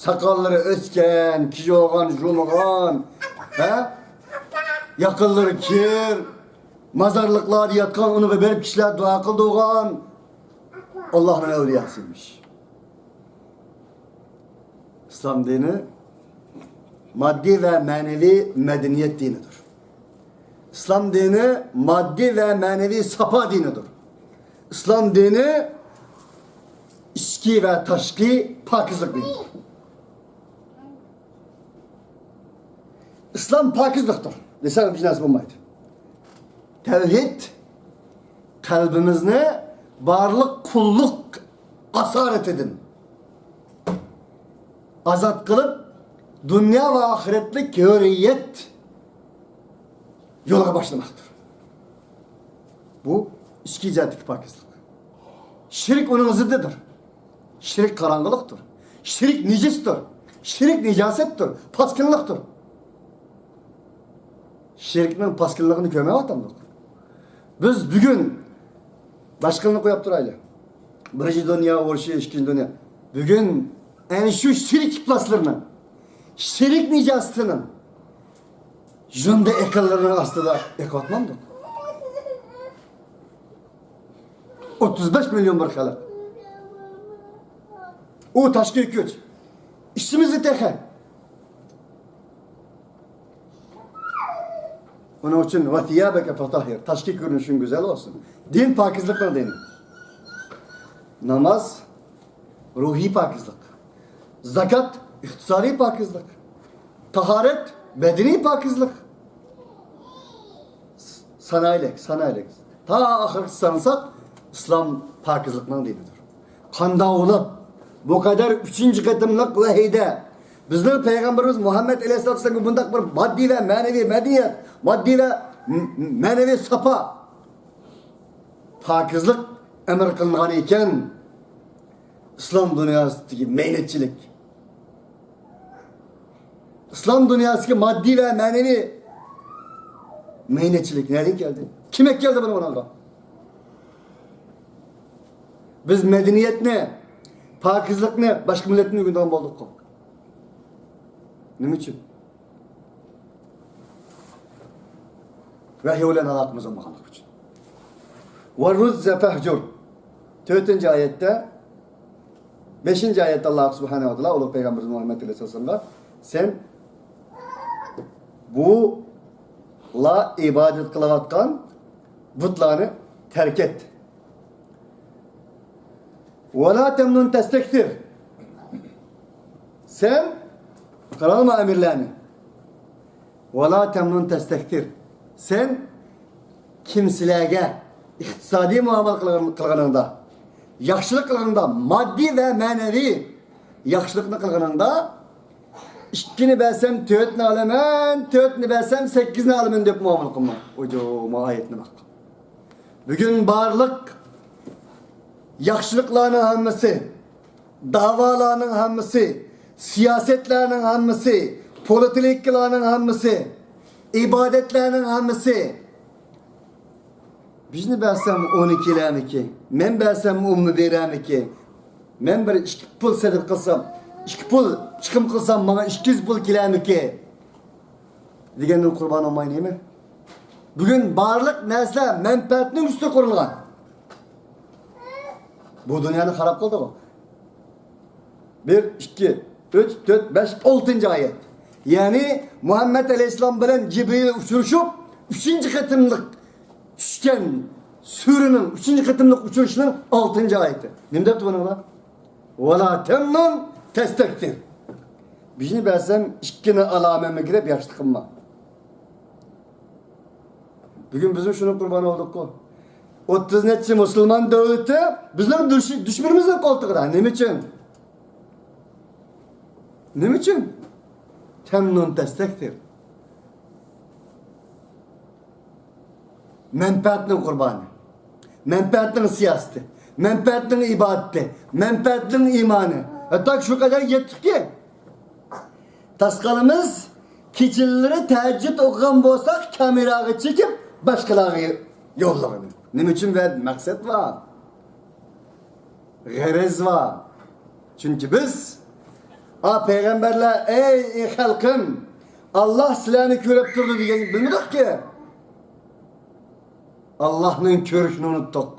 ساقاللىرى ئۆسكەن، كىژوغان، ژۇمىغان، ھە؟ ياقىلىرى كىر، مازارلىقلاردا ياتقان، ئۇنىڭغا بېرىپ كىشىلەر دۇئا قىلىدىغان ئاللاھنىڭ ئەۋلىياسى ئىمىش. ئىسلام دىنى ماددىي ۋە مەنىۋى مەدەنىيەت دىنىدۇر. ئىسلام دىنى ماددىي ۋە مەنىۋى ساپا دىنىدۇر. ئىسلام دىنى ئىچكى ۋە تاشقى پاكىزلىق دىنىدۇر. ئىسلام پاكىزلىقتۇر دېسەڭ، ھېچ نەرسە بولمايدۇ. تەۋھىد قەلبىمىزنى بارلىق قۇللۇق ئاسارىتىدىن ئازاد قىلىپ، دۇنيا ۋە ئاخىرەتلىك ھۆرىيەت يولىغا باشلىماقتۇر. بۇ ئىچكى جەھەتتىكى پاكىزلىق. شىرك ئۇنىڭ زىددىدۇر. شىرك قاراڭغۇلۇقتۇر. شىرك نىجىستۇر. شىرك نىجاسەتتۇر. پاسكىنلىقتۇر. شىركنىڭ پاسكىنلىقىنى كۆرمەيۋاتامدۇق؟ بىز بۈگۈن باشقىلىنى قويۇپ تۇرايلى. بىرىنچى دۇنيا ئۇرۇشى، ئىككىنچى دۇنيا. بۈگۈن ئەنە شۇ شىرك ئىپلاسلىرىنىڭ، شىرك نىجاسىتىنىڭ جۇندى ئېقىنلىرىنىڭ ئاستىدا ئېقىۋاتمامدۇق؟ ئوتتۇز بەش مىليون بىر خەلق. ئۇ تاشقى كۈچ. ئىچىمىزدە تېخى. ئۇنىڭ ئۈچۈن ۋە سىيابەكە فەتەھھىر. تاشقى كۆرۈنۈشۈڭ گۈزەل بولسۇن. دىن پاكىزلىقنىڭ دىنى. ناماز روھىي پاكىزلىق. زاكات ئىقتىسادىي پاكىزلىق. تاھارەت بەدىنىي پاكىزلىق. سانايلى، سانايلى. تا ئاخىرقى سانىساق، ئىسلام پاكىزلىقنىڭ دىنىدۇر. قانداق بولۇپ، بۇ قەدەر ئۈچىنچى قېتىملىق ۋەھىيدە بىزنىڭ پەيغەمبىرىمىز مۇھەممەد ئەلەيھىسسالاتۇ ۋەسسالامغا بۇنداق بىر ماددىي ۋە مەنىۋى مەدەنىيەت، ماددىي ۋە م-، م-، مەنىۋى ساپا، پاكىزلىق ئەمر قىلىنغان ئىكەن، ئىسلام دۇنياسىدىكى مەينەتچىلىك، ئىسلام دۇنياسىدىكى ماددىي ۋە مەنىۋى مەينەتچىلىك نەدىن كەلدى؟ كىم ئەكەلدى بۇنى بۇنىڭغا؟ بىز مەدەنىيەتنى، پاكىزلىقنى باشقا مىللەتتىن ئۆگىنىدىغان بولدۇققۇ. نېمە ئۈچۈن؟ ۋەھىي بىلەن ئالاقىمىز بولمىغانلىقى ئۈچۈن. ۋەررۇجزە فەھجۇر. تۆتىنچى ئايەتتە، بەشىنچى ئايەتتە ئاللا سۇبھانەھۇ ۋە تائالا ئۇلۇغ پەيغەمبىرىمىز مۇھەممەد ئەلەيھىسسالامغا، سەن بۇلار ئىبادەت قىلىۋاتقان بۇتلارنى تەرك ئەت. ۋەلا تەمنۇن تەستەكسىر. سەن، قاراڭلار ئەمىرلەرنى. ۋەلا تەمنۇن تەستەكسىر. سەن كىمسىلەرگە ئىقتىسادىي مۇئامىلە قىلغان-، قىلغىنىڭدا، ياخشىلىق قىلغىنىڭدا، ماددىي ۋە مەنىۋى ياخشىلىقنى قىلغىنىڭدا، ئىككىنى بەرسەم تۆتنى ئالىمەن، تۆتنى بەرسەم سەككىزنى ئالىمەن دەپ مۇئامىلە قىلما. ئۇجۇ، ما ئايەتنى باق. بۈگۈن بارلىق ياخشىلىقلارنىڭ ھەممىسى، داۋالارنىڭ ھەممىسى، سىياسەتلەرنىڭ ھەممىسى، پولىتىكىلارنىڭ ھەممىسى، ئىبادەتلەرنىڭ ھەممىسى، بىزنى بەرسەم ئۇنى كېلەرمىكىن؟ مەن بەرسەم ئۇنى بېرەرمىكىن؟ مەن بىر ئىككى پۇل سەدىقە قىلسام، ئىككى پۇل چىقىم قىلسام، ماڭا ئىككى يۈز پۇل كېلەرمىكىن؟ دېگەندىن قۇربان بولماي نېمە؟ بۈگۈن بارلىق نەرسىلەر مەنپەئەتنىڭ ئۈستىگە قۇرۇلغان. بۇ دۇنيانى خاراب قىلدىغۇ. بىر، ئىككى، ئۈچ، تۆت، بەش، ئالتىنچى ئايەت. يەنى مۇھەممەد ئەلەيھىسسالام بىلەن جىبرىل ئۇچرىشىپ، ئۈچىنچى قېتىملىق چۈشكەن سۈرىنىڭ، ئۈچىنچى قېتىملىق ئۇچرىشىشنىڭ ئالتىنچى ئايىتى. نېمە دەپتۇ بۇنىڭدا؟ ۋەلا تەمنۇن تەستەكسىر. بىرنى بەرسەم، ئىككىنى ئالامەنمىكىن دەپ ياخشىلىق قىلما. بۈگۈن بىزمۇ شۇنىڭ قۇربانى بولدۇققۇ. ئوتتۇز نەچچە مۇسۇلمان دۆلىتى بىزنىڭ دۈش-، دۈشمىنىمىزنىڭ قولتۇقىدا. نېمە ئۈچۈن؟ نېمە ئۈچۈن؟ تەمنۇن تەستەكسىر. مەنپەئەتنىڭ قۇربانى، مەنپەئەتنىڭ سىياسىتى، مەنپەئەتنىڭ ئىبادىتى، مەنپەئەتنىڭ ئىمانى. ھەتتا شۇ قەدەر يەتتۇقكى، تاسقالىمىز كېچىلىرى تەھەججۇد ئوقۇغان بولساق، كامېراغا چېكىپ، باشقىلارغا يوللىغىنى. نېمە ئۈچۈن؟ بىر مەقسەت بار. غەرەز بار. چۈنكى بىز، ئا پەيغەمبەرلەر، ئەي، ئەي خەلقىم، ئاللا سىلەرنى كۆرۈپ تۇرىدۇ دېگەننى بىلمىدۇقكى. ئاللانىڭ كۆرۈشىنى ئۇنتتۇق.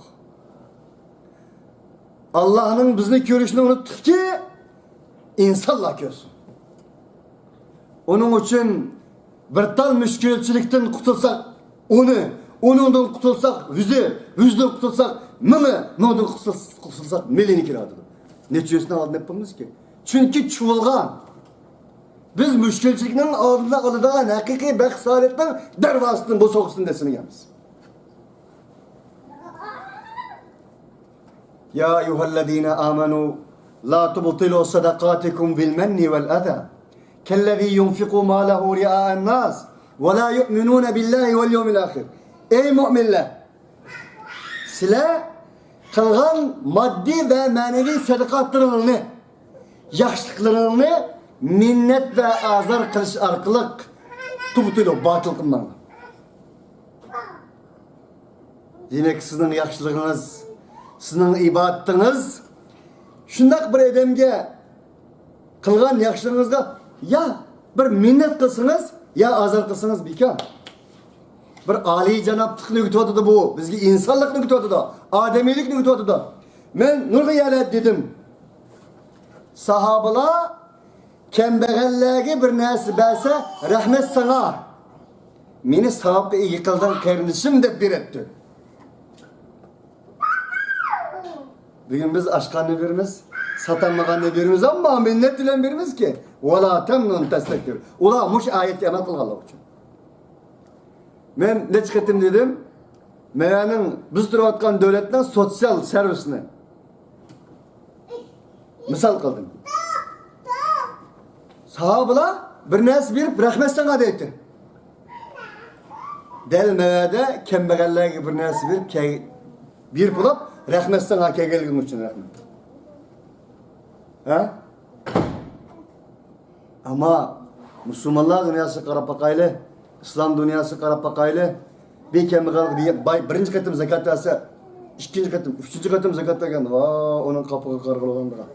ئاللانىڭ بىزنى كۆرۈشىنى ئۇنتتۇقكى، ئىنسانلار كۆرسۇن. ئۇنىڭ ئۈچۈن بىر تال مۈشكۈلچىلىكتىن قۇتۇلساق، ئۇنى، ئۇنىڭدىن قۇتۇلساق، يۈزى، يۈزدىن قۇتۇلساق، مىڭى، مىڭدىن قۇتۇلساق، مىليونى كېلىۋاتىدۇ. نەچچىسىنى ئالدىن ئېلىپ بولىمىزكى؟ چۈنكى چۇۋۇلغان. بىز مۈشكۈلچىلىكنىڭ ئالدىنى ئالىدىغان ھەقىقىي بەخت سائادەتنىڭ دەرۋازىسىدىن، بوسۇغىسىدىن دەسسىمىگەنمىز. يا أيها الذين آمنوا لا تبطلوا صدقاتكم بالمن والأذى كالذي ينفق ماله رئاء الناس ولا يؤمنون بالله واليوم الآخر. ئەي مۆمىنلەر! سىلەر قىلغان ماددىي ۋە مەنىۋى سەدىقاتلىرىڭلارنى، ياخشىلىقلىرىڭلارنى مىننەت ۋە ئازار قىلىش ئارقىلىق تۇبتىلۇ، باتىل قىلماڭلار. دېمەك، سىزنىڭ ياخشىلىقىڭىز، سىزنىڭ ئىبادىتىڭىز شۇنداق بىر ئادەمگە قىلغان ياخشىلىقىڭىزغا يا بىر مىننەت قىلسىڭىز، يا ئازار قىلسىڭىز بىكار. بىر ئالىيجانابلىقنى ئۆگىتىۋاتىدۇ بۇ، بىزگە ئىنسانلىقنى ئۆگىتىۋاتىدۇ، ئادەمىيلىكنى ئۆگىتىۋاتىدۇ. مەن نۇرغۇن يەرلەردە دېدىم، ساھابىلار كەمبەغەللەرگە بىر نەرسە بەرسە، رەھمەت ساڭا، مېنى ساۋابقا ئىگە قىلدىڭ قېرىندىشىم دەپ بېرەتتى. بۈگۈن بىز ئاچقاننى بېرىمىز، ساتالمىغاننى بېرىمىز، ئەمما مىننەت بىلەن بېرىمىزكى. ۋالا تەمنۇن تەستەكبىر. ئۇلار مۇشۇ ئايەتكە ئەمەل قىلغانلىقى ئۈچۈن. مەن نەچچە قېتىم دېدىم، مەيەنىڭ، بىز تۇرۇۋاتقان دۆلەتنىڭ سوتسىيال سېرۋىسىنى مىسال قىلدىم. ساھابىلار بىر نەرسە بېرىپ، رەھمەت ساڭا دەيتتى. دەل مەۋەدە كەمبەغەللەرگە بىر نەرسە بېرىپ، كەي-، بېرىپ بولۇپ، رەھمەت ساڭا، كەلگەنلىكىڭ ئۈچۈن رەھمەت. ھە؟ ئەمما مۇسۇلمانلار دۇنياسىغا قاراپ باقايلى، ئىسلام دۇنياسىغا قاراپ باقايلى. بىر كەمبەغەلگە بىر باي بىرىنچى قېتىم زاكات بەرسە، ئىككىنچى قېتىم، ئۈچىنچى قېتىم زاكات بەرگەندە، ۋا، ئۇنىڭ قاپىقىغا قارىغىلى بولمىغان.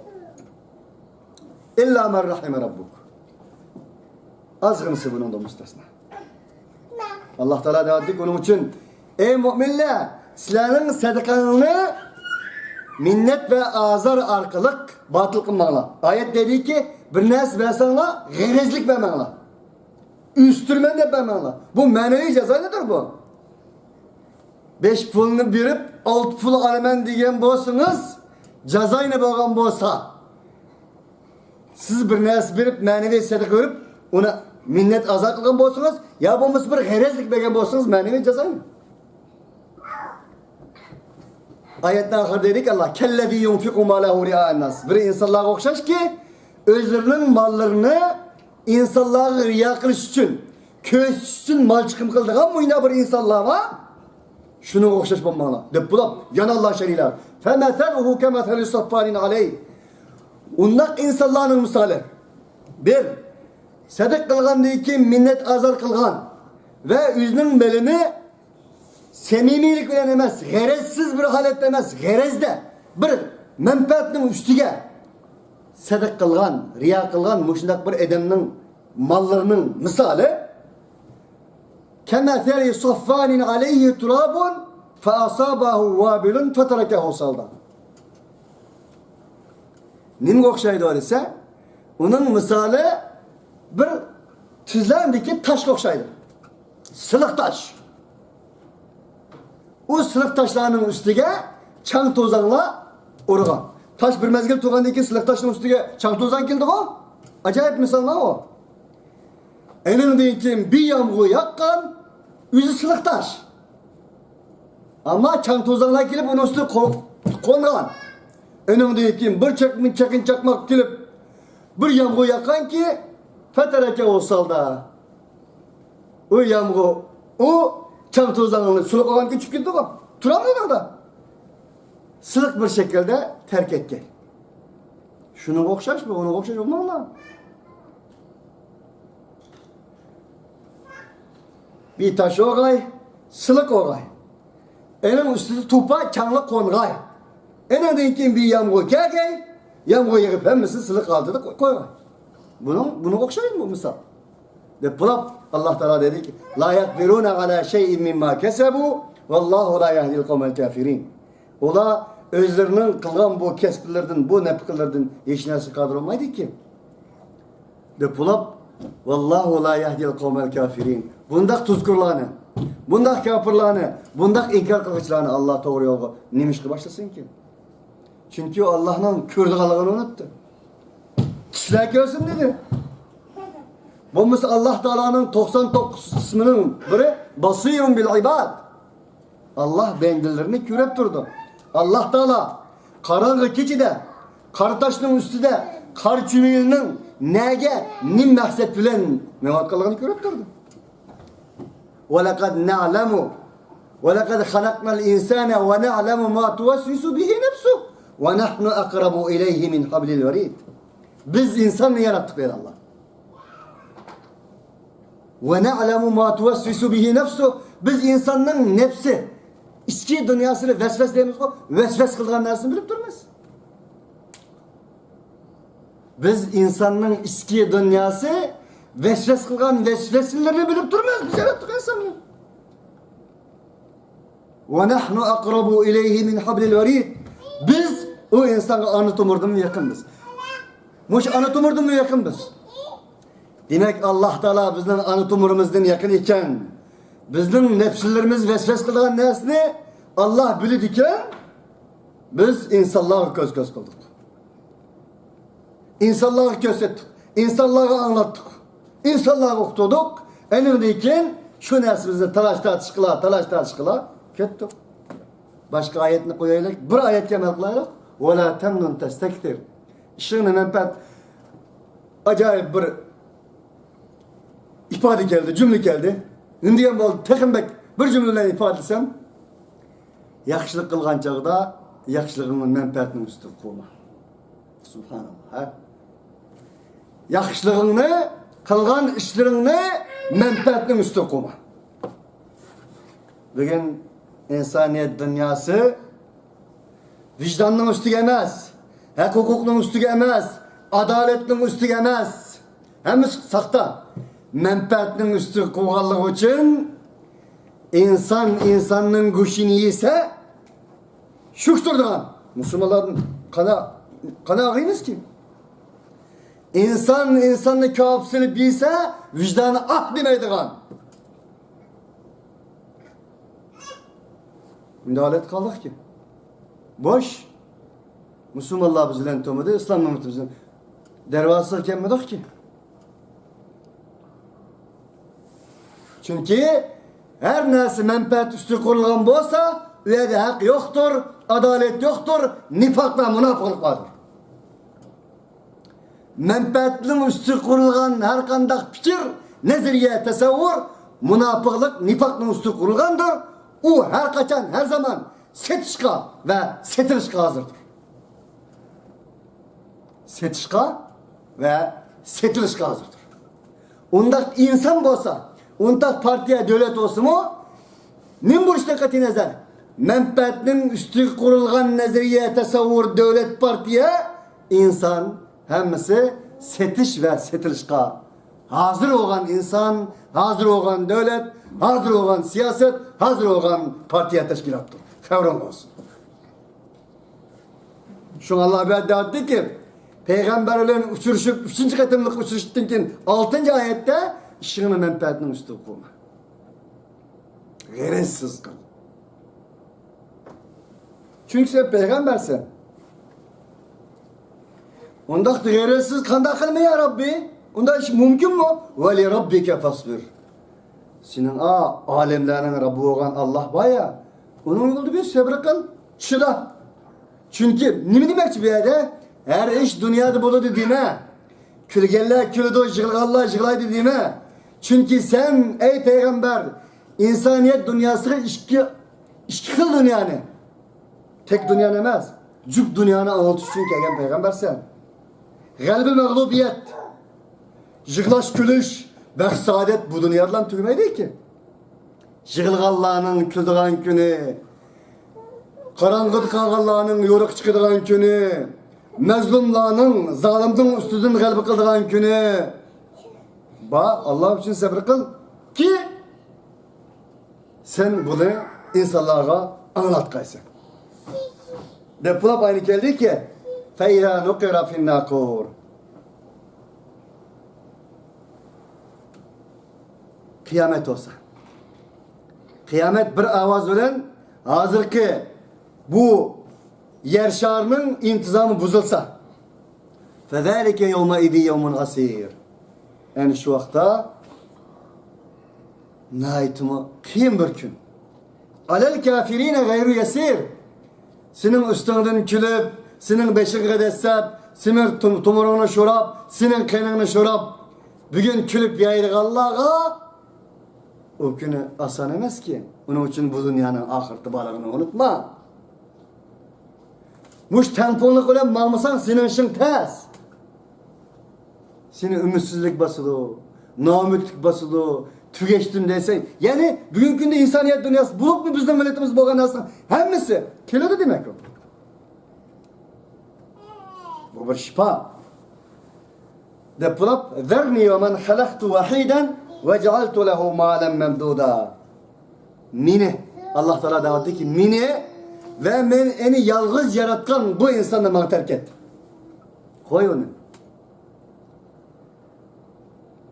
ئىللا مەن رەھىمە رەببۇك. ئازغىنىسى بۇنىڭدا مۇستەسنا. ئاللاھ تائالا دەۋاتىدۇ ئۇنىڭ ئۈچۈن، ئەي مۆمىنلەر، سىلەرنىڭ سەدىقەڭنى مىننەت ۋە ئازار ئارقىلىق باتىل قىلماڭلار. ئايەت دەيدۇكى، بىر نەرسە بەرسەڭلار، غەرەزلىك بەرمەڭلار. ئۆستۈرىمەن دەپ بەرمەڭلار. بۇ مەنىۋى جازايىدۇر بۇ. بەش پۇلنى بېرىپ، ئالتە پۇل ئالىمەن دېگەن بولسىڭىز، جازاينى بولغان بولسا، سىز بىر نەرسە بېرىپ، مەنىۋى سەدىقە بېرىپ، ئۇنى مىننەت ئازار قىلغان بولسىڭىز، يا بولمىسا بىر غەرەزلىك بەرگەن بولسىڭىز، مەنىۋى جازاينى. ئايەتنىڭ ئاخىرىدا دېدىكى ئاللاھ، كەللەزى يۇنفىقۇ مالەھۇ رىئائەنناس. بىر ئىنسانلارغا ئوخشاشكى، ئۆزلىرىنىڭ ماللىرىنى ئىنسانلارغا رىيا قىلىش ئۈچۈن، كۆرسىتىش ئۈچۈن مال چىقىم قىلىدىغان مۇنداق بىر ئىنسانلار بار. شۇنىڭغا ئوخشاش بولماڭلار، دەپ بولاپ، يەنە ئاللاھ شەرھلەپ، فەمەسەلۇھۇ كەمەسەلى سەفۋانىن ئەلەيھ. ئۇنداق ئىنسانلارنىڭ مىسالى، بىر، سەدىقە قىلغاندىن كېيىن مىننەت ئازار قىلغان ۋە ئۆزىنىڭ مېلىنى سەمىمىيلىك بىلەن ئەمەس، غەرەزسىز بىر ھالەتتە ئەمەس، غەرەزدە بىر مەنپەئەتنىڭ ئۈستىگە سەدىقە قىلغان، رىيا قىلغان مۇشۇنداق بىر ئادەمنىڭ ماللىرىنىڭ مىسالى، كەمەسەلى سەفۋانىن ئەلەيھى تۇرابۇن فەئەسابەھۇ ۋابىلۇن فەتەرەكەھۇ سالدا. نېمىگە ئوخشايدۇ دېسە، ئۇنىڭ مىسالى بىر تۈزلەمدىكى تاشقا ئوخشايدۇ. سىلىق تاش. ئۇ سىلىق تاشلارنىڭ ئۈستىگە چاڭ توزانلار ئۇرغان. تاش بىر مەزگىل تۇرغاندىن كېيىن سىلىق تاشنىڭ ئۈستىگە چاڭ توزان كېلىدىغۇ. ئاجايىپ مىسال ماۋۇ. ئېنىڭدىن كېيىن بىر يامغۇر ياغقان، ئۆزى سىلىق تاش. ئەمما چاڭ توزانلار كېلىپ ئۇنىڭ ئۈستىگە قو-، قونغان. ئېنىڭدىن كېيىن بىر چېقىن، چېقىن چاقماق كېلىپ، بىر يامغۇر ياغقانكى، فەتەرەكەھۇ سالدا. ئۇ يامغۇر، ئۇ چاڭ توزاننى سۇلۇق ئالغان كۆچۈپ كېتىدىغۇ. تۇرالمايدۇ ئۇندا. سىلىق بىر شەكىلدە تەرك ئەتكەن. شۇنىڭغا ئوخشاش بۇ، ئۇنىڭغا ئوخشاش بولماڭلار. بىر تاش ئوغاي، سىلىق ئوغاي. ئېنىڭ ئۈستىدە توپا چاڭلىق قونغاي. ئېنىڭدىن كېيىن بىر يامغۇر كەلگەي، يامغۇر يېغىپ ھەممىسىنى سىلىق ھالىتىدە قوي-، قويغاي. بۇنىڭ، بۇنىڭغا ئوخشايدۇ بۇ مىسال. دەپ بولاپ، ئاللاھ تائالا دېدىكى، لا يەقدىرۇنە ئەلا شەيئىن مىمما كەسەبۇ، ۋەللاھۇ لا يەھدىل قەۋمەل كافىرىن. ئۇلار ئۆزلىرىنىڭ قىلغان بۇ كەسىپلىرىدىن، بۇ نەپىقىلىرىدىن ھېچ نەرسە قادىر بولمايدىكەن. دەپ بولاپ، ۋەللاھۇ لا يەھدىل قەۋمەل كافىرىن. بۇنداق تۇزكۇرلارنى، بۇنداق كاپىرلارنى، بۇنداق ئىنكار قىلغۇچىلارنى ئاللاھ توغرا يولغا نېمىشقا باشلىسۇنكى؟ چۈنكى ئۇ ئاللاھنىڭ كۆرىدىغانلىقىنى ئۇنتۇپتۇ. چۈشلەر كۆرسۇن دېدى. بولمىسا ئاللاھ تائالانىڭ توقسان توققۇز ئىسمىنىڭ بىرى بەسىرۇن بىل ئىباد. ئاللاھ بەندىلىرىنى كۆرۈپ تۇرىدۇ. ئاللاھ تائالا قاراڭغۇ كېچىدە، قارا تاشنىڭ ئۈستىدە، قارا چۈمۈلىنىڭ نەگە، نېمە مەقسەت بىلەن مېڭىۋاتقانلىقىنى كۆرۈپ تۇرىدۇ. ولقد نعلم، ولقد خلقنا الإنسان ونعلم ما توسوس به نفسه، ونحن أقرب إليه من حبل الوريد. بىز ئىنساننى ياراتتۇق دەيدۇ ئاللاھ. ونعلم ما توسوس به نفسه. بىز ئىنساننىڭ نەپسى، ئىچكى دۇنياسىنى ۋەسۋەسە دەيمىزغۇ، ۋەسۋەسە قىلىدىغان نەرسىنى بىلىپ تۇرىمىز. بىز ئىنساننىڭ ئىچكى دۇنياسى ۋەسۋەسە قىلغان ۋەسۋەسىلىرىنى بىلىپ تۇرىمىز، بىز ياراتتۇق ئىنساننى. ونحن أقرب إليه من حبل الوريد. بىز ئۇ ئىنسانغا ئانا تومۇردىنمۇ يېقىنمىز. مۇشۇ ئانا تومۇردىنمۇ يېقىنمىز. دېمەك، ئاللاھ تائالا بىزنىڭ ئانا تومۇرىمىزدىن يېقىن ئىكەن. بىزنىڭ نەپسىلىرىمىز ۋەسۋەسە قىلىدىغان نەرسىنى ئاللاھ بىلىدىكەن. بىز ئىنسانلارغا كۆز-كۆز قىلدۇق. ئىنسانلارغا كۆرسەتتۇق، ئىنسانلارغا ئاڭلاتتۇق، ئىنسانلارغا ئۇقتۇردۇق. ئېنىڭدىن كېيىن شۇ نەرسىمىزنى تالاش-تارتىش قىلا، تالاش-تارتىش قىلا كەتتۇق. باشقا ئايەتنى قويايلى، بىر ئايەتكە ئەمەل قىلايلى. ولا تمنن تستكثر. ئىشىڭنى مەنپەئەت، ئاجايىپ بىر ئىپادە كەلدى، جۈملە كەلدى. نېمە دېگەن بولدى؟ تېخىمۇ بەك بىر جۈملە بىلەن ئىپادىلىسەم، ياخشىلىق قىلغان چاغدا ياخشىلىقىڭنى مەنپەئەتنىڭ ئۈستىگە قويما. سۇبھاناللاھ، ھە؟ ياخشىلىقىڭنى، قىلغان ئىشلىرىڭنى مەنپەئەتنىڭ ئۈستىگە قويما. بۈگۈن ئىنسانىيەت دۇنياسى ۋىجداننىڭ ئۈستىگە ئەمەس، ھەق-ھوقۇقنىڭ ئۈستىگە ئەمەس، ئادالەتنىڭ ئۈستىگە ئەمەس. ھەممىسى ساختا. مەنپەئەتنىڭ ئۈستىگە قويغانلىقى ئۈچۈن ئىنسان ئىنساننىڭ گۆشىنى يېسە، شۈكتۈرىدىغان مۇسۇلمانلاردىن قانا-، قانا ئاغرىيمىزكى؟ ئىنسان ئىنساننى كاۋاپ سېلىپ يېسە، ۋىجدانى ئاھ دېمەيدىغان. بۇنداق ھالەتكە قالدۇقكى. بوش. مۇسۇلمانلار بىز بىلەن تۇرمىدى، ئىسلام ئۈممىتى بىزنىڭ دەرۋازىسىغا كەلمىدۇقكى. چۈنكى ھەر نەرسە مەنپەئەت ئۈستىگە قۇرۇلغان بولسا، ئۇ يەردە ھەق يوقتۇر، ئادالەت يوقتۇر، نىپاق ۋە مۇناپىقلىق باردۇر. مەنپەئەتنىڭ ئۈستىگە قۇرۇلغان ھەر قانداق پىكىر، نەزەرىيە، تەسەۋۋۇر مۇناپىقلىق، نىپاقنىڭ ئۈستىگە قۇرۇلغاندۇر. ئۇ ھەر قاچان، ھەر زامان سېتىشقا ۋە سېتىلىشقا ھازىردۇر. سېتىشقا ۋە سېتىلىشقا ھازىردۇر. ئۇنداق ئىنسان بولسا، ئۇنداق پارتىيە، دۆلەت بولسىمۇ، نېمە بولۇشىدىن قەتئىينەزەر، مەنپەئەتنىڭ ئۈستىگە قۇرۇلغان نەزەرىيە، تەسەۋۋۇر، دۆلەت، پارتىيە، ئىنسان ھەممىسى سېتىش ۋە سېتىلىشقا ھازىر بولغان ئىنسان، ھازىر بولغان دۆلەت، ھازىر بولغان سىياسەت، ھازىر بولغان پارتىيە، تەشكىلاتتۇر. خەۋىرىڭ بولسۇن. شۇڭا ئاللا بۇ يەردە دەۋاتىدۇكى، پەيغەمبەر بىلەن ئۇچرىشىپ، ئۈچىنچى قېتىملىق ئۇچرىشىشتىن كېيىن ئالتىنچى ئايەتتە، ئىشىڭنى مەنپەئەتنىڭ ئۈستىگە قويما. غەرەزسىز قىل. چۈنكى سەن پەيغەمبەرسەن. ئۇنداق غەرەزسىز قانداق قىلىمەن يا رەببى؟ ئۇنداق ئىش مۇمكىنمۇ؟ ۋەلىرەببىكە فەسبىر. سېنىڭ ئا، ئالەملەرنىڭ رەببى بولغان ئاللا بار يا، ئۇنىڭ يولىدا بىر سەبرى قىل، چىدا. چۈنكى نېمە دېمەكچى بۇ يەردە؟ ھەر ئىش دۇنيادا بولىدۇ دېمە. كۈلگەنلەر كۈلىدۇ، يىغلىغانلار يىغلايدۇ دېمە. چۈنكى سەن، ئەي پەيغەمبەر، ئىنسانىيەت دۇنياسىغا ئىككى، ئىككى خىل دۇنيانى، تەك دۇنيانى ئەمەس، جۈپ دۇنيانى ئاڭلىتىش ئۈچۈن كەلگەن پەيغەمبەرسەن. غەلىبە، مەغلۇبىيەت، يىغلاش، كۈلۈش، بەخت، سائادەت بۇ دۇنيادىلا تۈگىمەيدىكى. يىغلىغانلارنىڭ كۈلىدىغان كۈنى، قاراڭغۇدا قالغانلارنىڭ يورۇققا چىقىدىغان كۈنى، مەزلۇملارنىڭ زالىمنىڭ ئۈستىدىن غەلىبە قىلىدىغان كۈنى بار. ئاللا ئۈچۈن سەبرى قىلكى، سەن بۇنى ئىنسانلارغا ئاڭلاتقايسەن. دەپ بولۇپ ئايىتى كەلدىكى، فَإِذَا نُقِرَ فِي النَّاقُورِ. قىيامەت بولسا، قىيامەت بىر ئاۋاز بىلەن ھازىرقى بۇ يەر شارىنىڭ ئىنتىزامى بۇزۇلسا، فَذَلِكَ يَوْمَئِذٍ يَوْمٌ عَسِيرٌ. ئەنە شۇ ۋاقىتتا ناھايىتىمۇ قىيىن بىر كۈن. عَلَى الْكَافِرِينَ غَيْرُ يَسِيرٌ. سېنىڭ ئۈستۈڭدىن كۈلۈپ، سېنىڭ بېشىڭغا دەسسەپ، سېنىڭ توم-، تومۇرۇڭنى شوراپ، سېنىڭ قېنىڭنى شوراپ، بۈگۈن كۈلۈپ يايرىغانلارغا ئۇ كۈنى ئاسان ئەمەسكى. ئۇنىڭ ئۈچۈن بۇ دۇنيانىڭ ئاخىرىتى بارلىقىنى ئۇنتۇما. مۇشۇ تەڭپۇڭلۇق بىلەن ماڭمىساڭ، سېنىڭ ئىشىڭ تەس. سېنى ئۈمىدسىزلىك باسىدۇ، نائۈمىدلىك باسىدۇ، تۈگەشتىم دەيسەن. يەنى بۈگۈنكى كۈندە ئىنسانىيەت دۇنياسى بولۇپمۇ بىزنىڭ مىللىتىمىز بولغان نەرسىنىڭ ھەممىسى كېلىدۇ دېمەك ئۇ. بۇ بىر شىپا. دەپ بولۇپ، ذَرْنِي وَمَنْ خَلَقْتُ وَحِيدًا وَجَعَلْتُ لَهُ مَالًا مَمْدُودًا. مېنى، ئاللا تائالا دەۋاتىدۇكى، مېنى ۋە مەن ئېنى يالغۇز ياراتقان بۇ ئىنساننى ماڭا تەرك ئەت. قوي ئۇنى.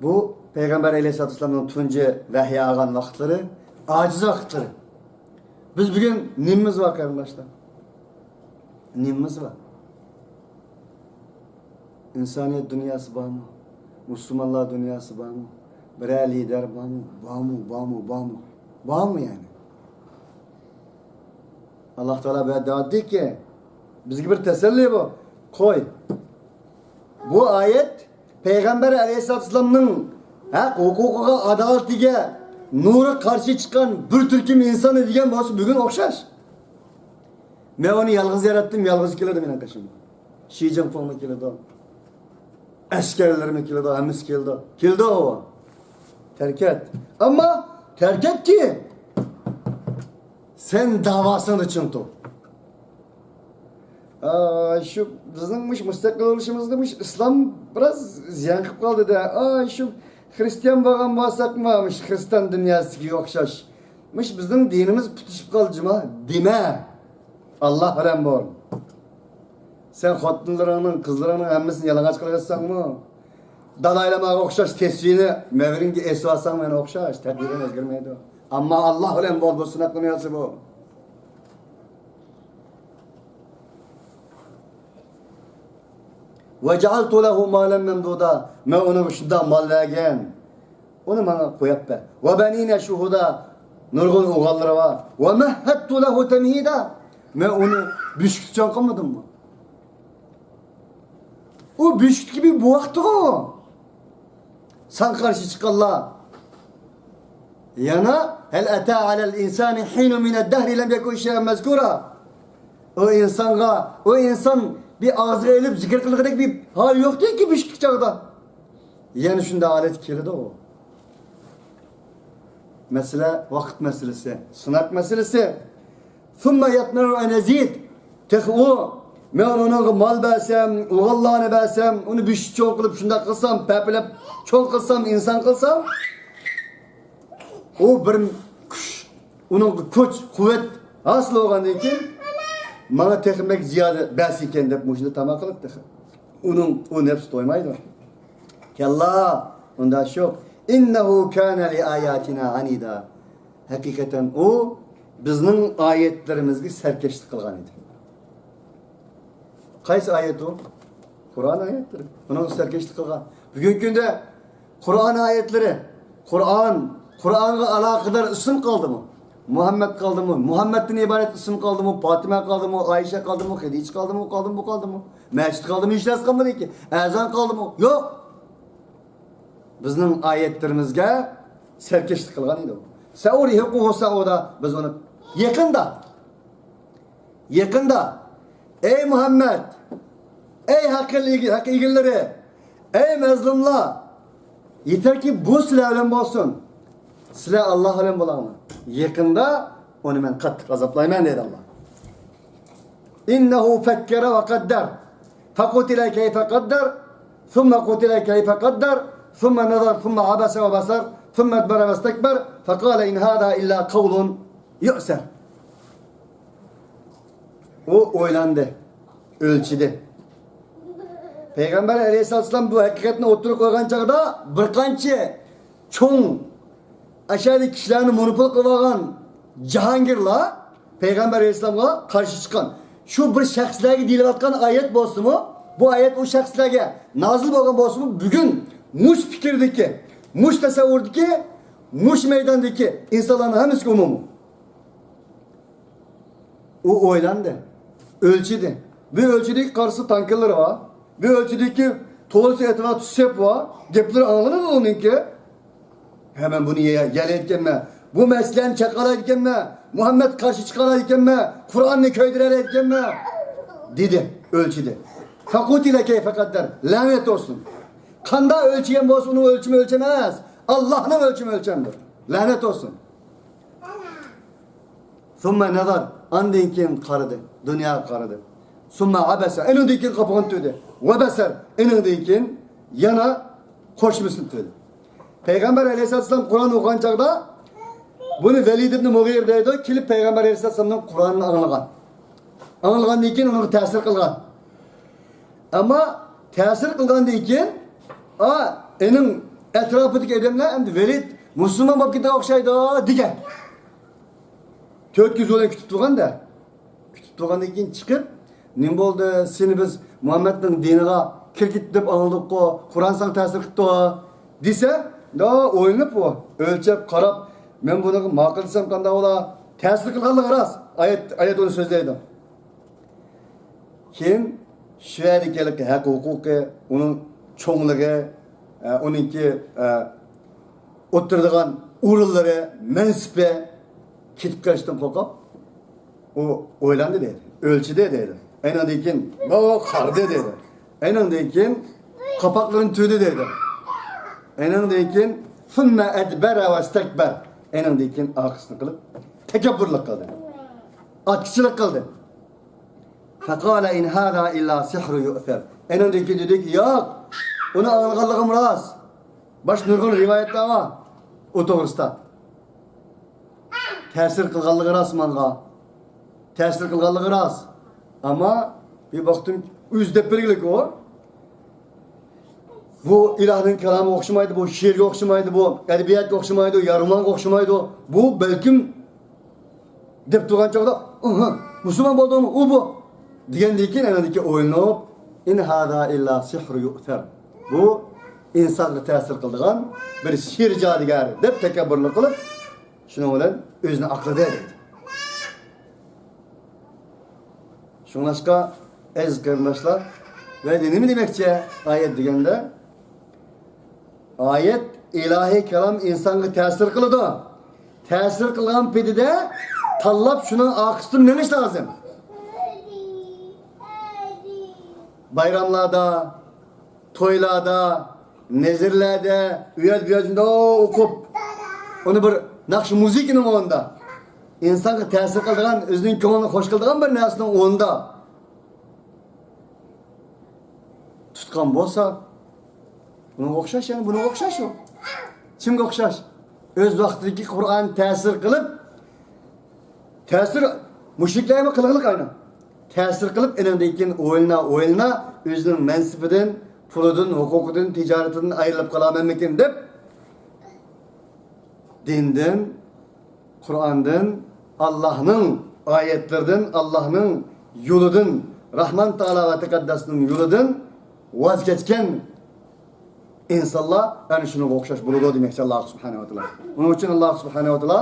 بۇ پەيغەمبەر ئەلەيھىسسالاتۇ ۋەسسالامنىڭ تۇنجى ۋەھىي ئالغان ۋاقىتلىرى، ئاجىز ۋاقىتلىرى. بىز بۈگۈن نېمىمىز بار، قېرىنداشلار؟ نېمىمىز بار؟ ئىنسانىيەت دۇنياسى بارمۇ؟ مۇسۇلمانلار دۇنياسى بارمۇ؟ بىرەر لىدەر بارمۇ؟ بارمۇ، بارمۇ، بارمۇ؟ بارمۇ يەنى؟ ئاللا تائالا بۇ يەردە دەۋاتىدۇكى، بىزگە بىر تەسەللى بۇ. قوي. بۇ ئايەت پەيغەمبەر ئەلەيھىسسالاتۇ ۋەسسالامنىڭ ھەق ھوقۇقىغا، ئادالىتىگە، نۇرى قارشى چىققان بىر تۈركۈم ئىنساننى دېگەن بولسا، بۈگۈن ئوخشاش. مەن ئۇنى يالغۇز ياراتتىم، يالغۇز كېلىدۇ مېنىڭ قېشىمغا. شى جىنپىڭمۇ كېلىدۇ. ئەسكەرلىرىمۇ كېلىدۇ، ھەممىسى كېلىدۇ. كېلىدۇ ئۇ. تەرك ئەت. ئەمما تەرك ئەتكىن، سەن داۋاسىڭدا چىڭ تۇر. ئاي، شۇ بىزنىڭ مۇشۇ مۇستەقىل بولۇشىمىزغا مۇشۇ ئىسلام بىراز زىيان قىلىپ قالدى-دە. ئاي، شۇ خرىستىيان بولغان بولساقمۇ، مۇشۇ خرىستىيان دۇنياسىدىكىگە ئوخشاش، مۇشۇ بىزنىڭ دىنىمىز پۈتۈشۈپ قالدى جۇما دېمە. ئاللا بىلەن بول. سەن خوتۇنلىرىڭنىڭ، قىزلىرىڭنىڭ ھەممىسىنى يالىڭاچ قىلىۋەتسەڭمۇ، دالاي لاماغا ئوخشاش تەسۋىرنى مەۋرىڭگە ئېسىۋالساڭمۇ يەنە ئوخشاش، تەقدىرىڭ ئۆزگەرمەيدۇ. ئەمما ئاللا بىلەن بول، بۇ سىناق دۇنياسى بۇ. وجعلت له مالا ممدودا. مەن ئۇنىڭغا شۇنداق مال بەرگەن. ئۇنى ماڭا قويۇپ بەر. وبنين شهودا. نۇرغۇن ئوغۇللىرى بار. ومهدت له تمهيدا. مەن ئۇنى بۆشۈكتە چوڭ قىلمىدىممۇ؟ ئۇ بۆشۈكتىكى بىر بوۋاقتىغۇ. ساڭا قارشى چىققانلار. يەنە هل أتى على الإنسان حين من الدهر لم يكن شيئا مذكورا. ئۇ ئىنسانغا، ئۇ ئىنسان بىر ئاغزىغا ئېلىپ زىكىر قىلغۇدەك بىر ھال يوقتىكى بۆشۈكلۈك چاغدا. يەنە شۇنداق ھالەت كېلىدۇ. مەسىلە ۋاقىت مەسىلىسى، سىناق مەسىلىسى. ثم يطمع أن أزيد. تېخى ئۇ، مەن ئۇنىڭغا مال بەرسەم، ئوغۇللارنى بەرسەم، ئۇنى بۆشۈك چوڭ قىلىپ، شۇنداق قىلسام، پەپىلەپ چوڭ قىلسام، ئىنسان قىلسام، ئۇ بىر كۈچ، ئۇنىڭغا كۈچ، قۇۋۋەت ھاسىل بولغاندىن كېيىن، ماڭا تېخى بەك زىيادە بەرسىكەن دەپ مۇشۇنى تاما قىلىپ تېخى. ئۇنىڭ، ئۇ نەپسى تويمايدۇ. كاللا، ئۇنداق ئىش يوق. إنه كان لآياتنا عنيدا. ھەقىقەتەن ئۇ بىزنىڭ ئايەتلىرىمىزگە سەركەشلىك قىلغان ئىدى. قايسى ئايەت ئۇ؟ قۇرئان ئايەتلىرى. ئۇنىڭغا سەركەشلىك قىلغان. بۈگۈنكى كۈندە قۇرئان ئايەتلىرى، قۇرئان، قۇرئانغا ئالاقىدار ئىسىم قالدىمۇ؟ مۇھەممەد قالدىمۇ؟ مۇھەممەدتىن ئىبارەت ئىسىم قالدىمۇ؟ پاتىمە قالدىمۇ؟ ئائىشە قالدىمۇ؟ خەدىچە قالدىمۇ؟ قالدىمۇ؟ بۇ قالدىمۇ؟ مەسچىت قالدىمۇ؟ ھېچ نەرسە قالمىدىكى. ئەزان قالدىمۇ؟ يوق. بىزنىڭ ئايەتلىرىمىزگە سەركەشلىك قىلغان ئىدى ئۇ. سەئۇرھىقۇھۇ سەئۇدا، بىز ئۇنى يېقىندا، يېقىندا، ئەي مۇھەممەد، ئەي ھەق ئىگە-، ھەق ئىگىلىرى، ئەي مەزلۇملار، يېتەركى بۇ سىلەر بىلەن بولسۇن. سىلەر ئاللا بىلەن بولاڭلار. يېقىندا ئۇنى مەن قاتتىق ئازابلايمەن، دەيدۇ ئاللا. إنه فكر وقدر فقتل كيف قدر ثم قتل كيف قدر ثم نظر ثم عبس وبسر ثم أدبر واستكبر فقال إن هذا إلا قول يؤثر. ئۇ ئويلاندى، ئۆلچىدى. پەيغەمبەر ئەلەيھىسسالام بۇ ھەقىقەتنى ئوتتۇرىغا قويغان چاغدا بىر قانچە چوڭ ئەشەدىي كىشىلەرنى مونوپول قىلىۋالغان جاھانگىرلار پەيغەمبەر ئەلەيھىسسالامغا قارشى چىققان. شۇ بىر شەخسلەرگە دېيىلىۋاتقان ئايەت بولسىمۇ، بۇ ئايەت ئۇ شەخسلەرگە نازىل بولغان بولسىمۇ، بۈگۈن مۇشۇ پىكىردىكى، مۇشۇ تەسەۋۋۇردىكى، مۇشۇ مەيداندىكى ئىنسانلارنىڭ ھەممىسىگە ئومۇمىي. ئۇ ئويلاندى، ئۆلچىدى. بىر ئۆلچىدى، قارىسا تانكىلىرى بار. بىر ئۆلچىدىكى، تولىسى ئەتراپتا سېپ بار. گەپلىرى ئاڭلىنىدۇ ئۇنىڭكى. ھە، مەن بۇنى يە-، يەلەيدىكەنمەن. بۇ مەسىلىنى چاقالايدىكەنمەن. مۇھەممەد قارشى چىقالايدىكەنمەن. قۇرئاننى كۆيدۈرەلەيدىكەنمەن. دېدى، ئۆلچىدى. فقتل كيف قدر. لەنەت بولسۇن. قانداق ئۆلچىگەن بولسا، ئۇنىڭ ئۆلچىمى ئۆلچەم ئەمەس. ئاللانىڭ ئۆلچىمى ئۆلچەمدۇر. لەنەت بولسۇن. ثم نظر، ئاندىن كېيىن قارىدى، دۇنياغا قارىدى. ثم عبس، ئېنىڭدىن كېيىن قاپىغىنى تۈگدى. وبسر، ئېنىڭدىن كېيىن يەنە قوشمىسىنى تۈگدى. پەيغەمبەر ئەلەيھىسسالام قۇرئان ئوقۇغان چاغدا بۇنى ۋەلىد ئىبنى مۇغىرە دەيدۇ، كېلىپ پەيغەمبەر ئەلەيھىسسالامنىڭ قۇرئانىنى ئاڭلىغان. ئاڭلىغاندىن كېيىن ئۇنىڭغا تەسىر قىلغان. ئەمما تەسىر قىلغاندىن كېيىن، ئا، ئېنىڭ ئەتراپىدىكى ئادەملەر ئەمدى ۋەلىد مۇسۇلمان بولۇپ كېتىدىغان ئوخشايدۇ دېگەن. تۆت كۆزى بىلەن كۈتۈپ تۇرغان-دە. كۈتۈپ تۇرغاندىن كېيىن چىقىپ، نېمە بولدى؟ سېنى بىز مۇھەممەدنىڭ دىنىغا كىرگىتتى دەپ ئاڭلىدۇققۇ، قۇرئان ساڭا تەسىر قىپتۇ دېسە، ئويلىنىپ ئۇ، ئۆلچەپ قاراپ، مەن بۇنىڭغا ماقۇل دېسەم قانداق بولا؟ تەسىر قىلغانلىقى راست. ئايەت، ئايەت ئۇنى سۆزلەيدۇ. كېيىن شۇ يەردىكى ھەق ھوقۇقى، ئۇنىڭ چوڭلۇقى، ئە، ئۇنىڭكى، ئە، ئولتۇرىدىغان ئورۇنلىرى، مەنسىپى كېتىپ قېلىشتىن قورقۇپ، ئۇ ئويلاندى دەيدۇ، ئۆلچىدى دەيدۇ. ئېنىڭدىن كېيىن، ئۇ قارىدى دەيدۇ. ئېنىڭدىن كېيىن قاپاقلىرىنى تۈگدى دەيدۇ. ئېنىڭدىن كېيىن، ثم أدبر واستكبر. ئېنىڭدىن كېيىن ئارقىسىنى قىلىپ، تەكەببۇرلۇق قىلدى. ئاتىكىچىلىك قىلدى. فقال إن هذا إلا سحر يؤثر. ئېنىڭدىن كېيىن دېدىكى، ياق، ئۇنى ئاڭلىغانلىقىم راست. باشقا نۇرغۇن رىۋايەتلەر بار ئۇ توغرىسىدا. تەسىر قىلغانلىقى راست ماڭا. تەسىر قىلغانلىقى راست. ئەمما بىر ۋاقىتتىن ئۆزى دەپ بەرگىلىك ئۇ. بۇ ئىلاھنىڭ كالامىغا ئوخشىمايدۇ، بۇ شېئىرگە ئوخشىمايدۇ، بۇ ئەدەبىياتقا ئوخشىمايدۇ، يارىملارغا ئوخشىمايدۇ. بۇ بەلكىم دەپ تۇرغان چاغدا، ئاھا، مۇسۇلمان بولدىمۇ ئۇ بۇ دېگەندىن كېيىن ئاندىن كېيىن ئويلىنىپ، إن هذا إلا سحر يؤثر. بۇ ئىنسانغا تەسىر قىلىدىغان بىر سېھىر جادۇگەر دەپ تەكەببۇرلۇق قىلىپ، شۇنىڭ بىلەن ئۆزىنى ئاقلىدى دەيدۇ. شۇڭلاشقا، ئەزىز قېرىنداشلار، ۋە نېمە دېمەكچى ئايەت دېگەندە، ئايەت، ئىلاھىي كالام ئىنسانغا تەسىر قىلىدۇ. تەسىر قىلغان پېتىدە تاللاپ شۇنىڭ ئارقىسىدىن مېڭىش لازىم. بايراملاردا، تويلاردا، نەزىرلەردە، ئۇ يەردە بۇ يەردە شۇنداق ئوقۇپ، ئۇنى بىر ناخشا مۇزىكىنىڭ ئورنىدا، ئىنسانغا تەسىر قىلىدىغان، ئۆزىنىڭ كۆڭلىنى خۇش قىلىدىغان بىر نەرسىنىڭ ئورنىدا تۇتقان بولسا، بۇنىڭغا ئوخشاش، يەنى بۇنىڭغا ئوخشاش ئۇ. كىمگە ئوخشاش؟ ئۆز ۋاقتىدىكى قۇرئان تەسىر قىلىپ، تەسىر، مۇشرىكلارمۇ قىلغىلىق ئاينى. تەسىر قىلىپ، ئېنىڭدىن كېيىن ئويلىنا، ئويلىنا، ئۆزىنىڭ مەنسىپىدىن، پۇلىدىن، ھوقۇقىدىن، تىجارىتىدىن ئايرىلىپ قالامەنمىكىن دەپ، دىندىن، قۇرئاندىن، ئاللاھنىڭ ئايەتلىرىدىن، ئاللاھنىڭ يولىدىن، راھمان تائالا ۋە تەقەددەسنىڭ يولىدىن ۋاز كەچكەن ئىنسانلار ئەنە شۇنىڭغا ئوخشاش بولىدۇ دېمەكچى ئاللاھ سۇبھانەھۇ ۋە تائالا. ئۇنىڭ ئۈچۈن ئاللاھ سۇبھانەھۇ ۋە تائالا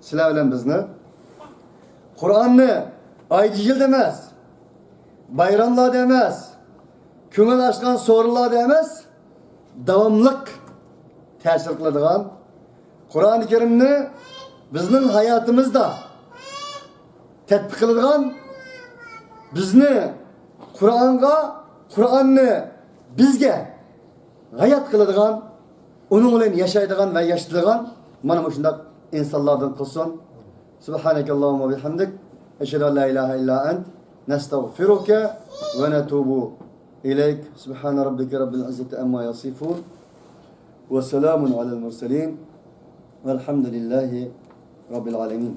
سىلەر بىلەن بىزنى قۇرئاننى ئايدا يىلدا ئەمەس، بايراملاردا ئەمەس، كۆڭۈل ئاچقان سورۇنلاردا ئەمەس، داۋاملىق تەسىر قىلىدىغان، قۇرئانى كەرىمنى بىزنىڭ ھاياتىمىزدا تەتبىق قىلىدىغان، بىزنى قۇرئانغا، قۇرئاننى بىزگە ھايات قىلىدىغان، ئۇنىڭ بىلەن ياشايدىغان ۋە ياشىتىدىغان مانا مۇشۇنداق ئىنسانلاردىن قىلسۇن. سبحانك اللهم وبحمدك، أشهد أن لا إله إلا أنت، نستغفرك ونتوب إليك. سبحان ربك رب العزة عما يصفون، وسلام على المرسلين، والحمد لله رب العالمين.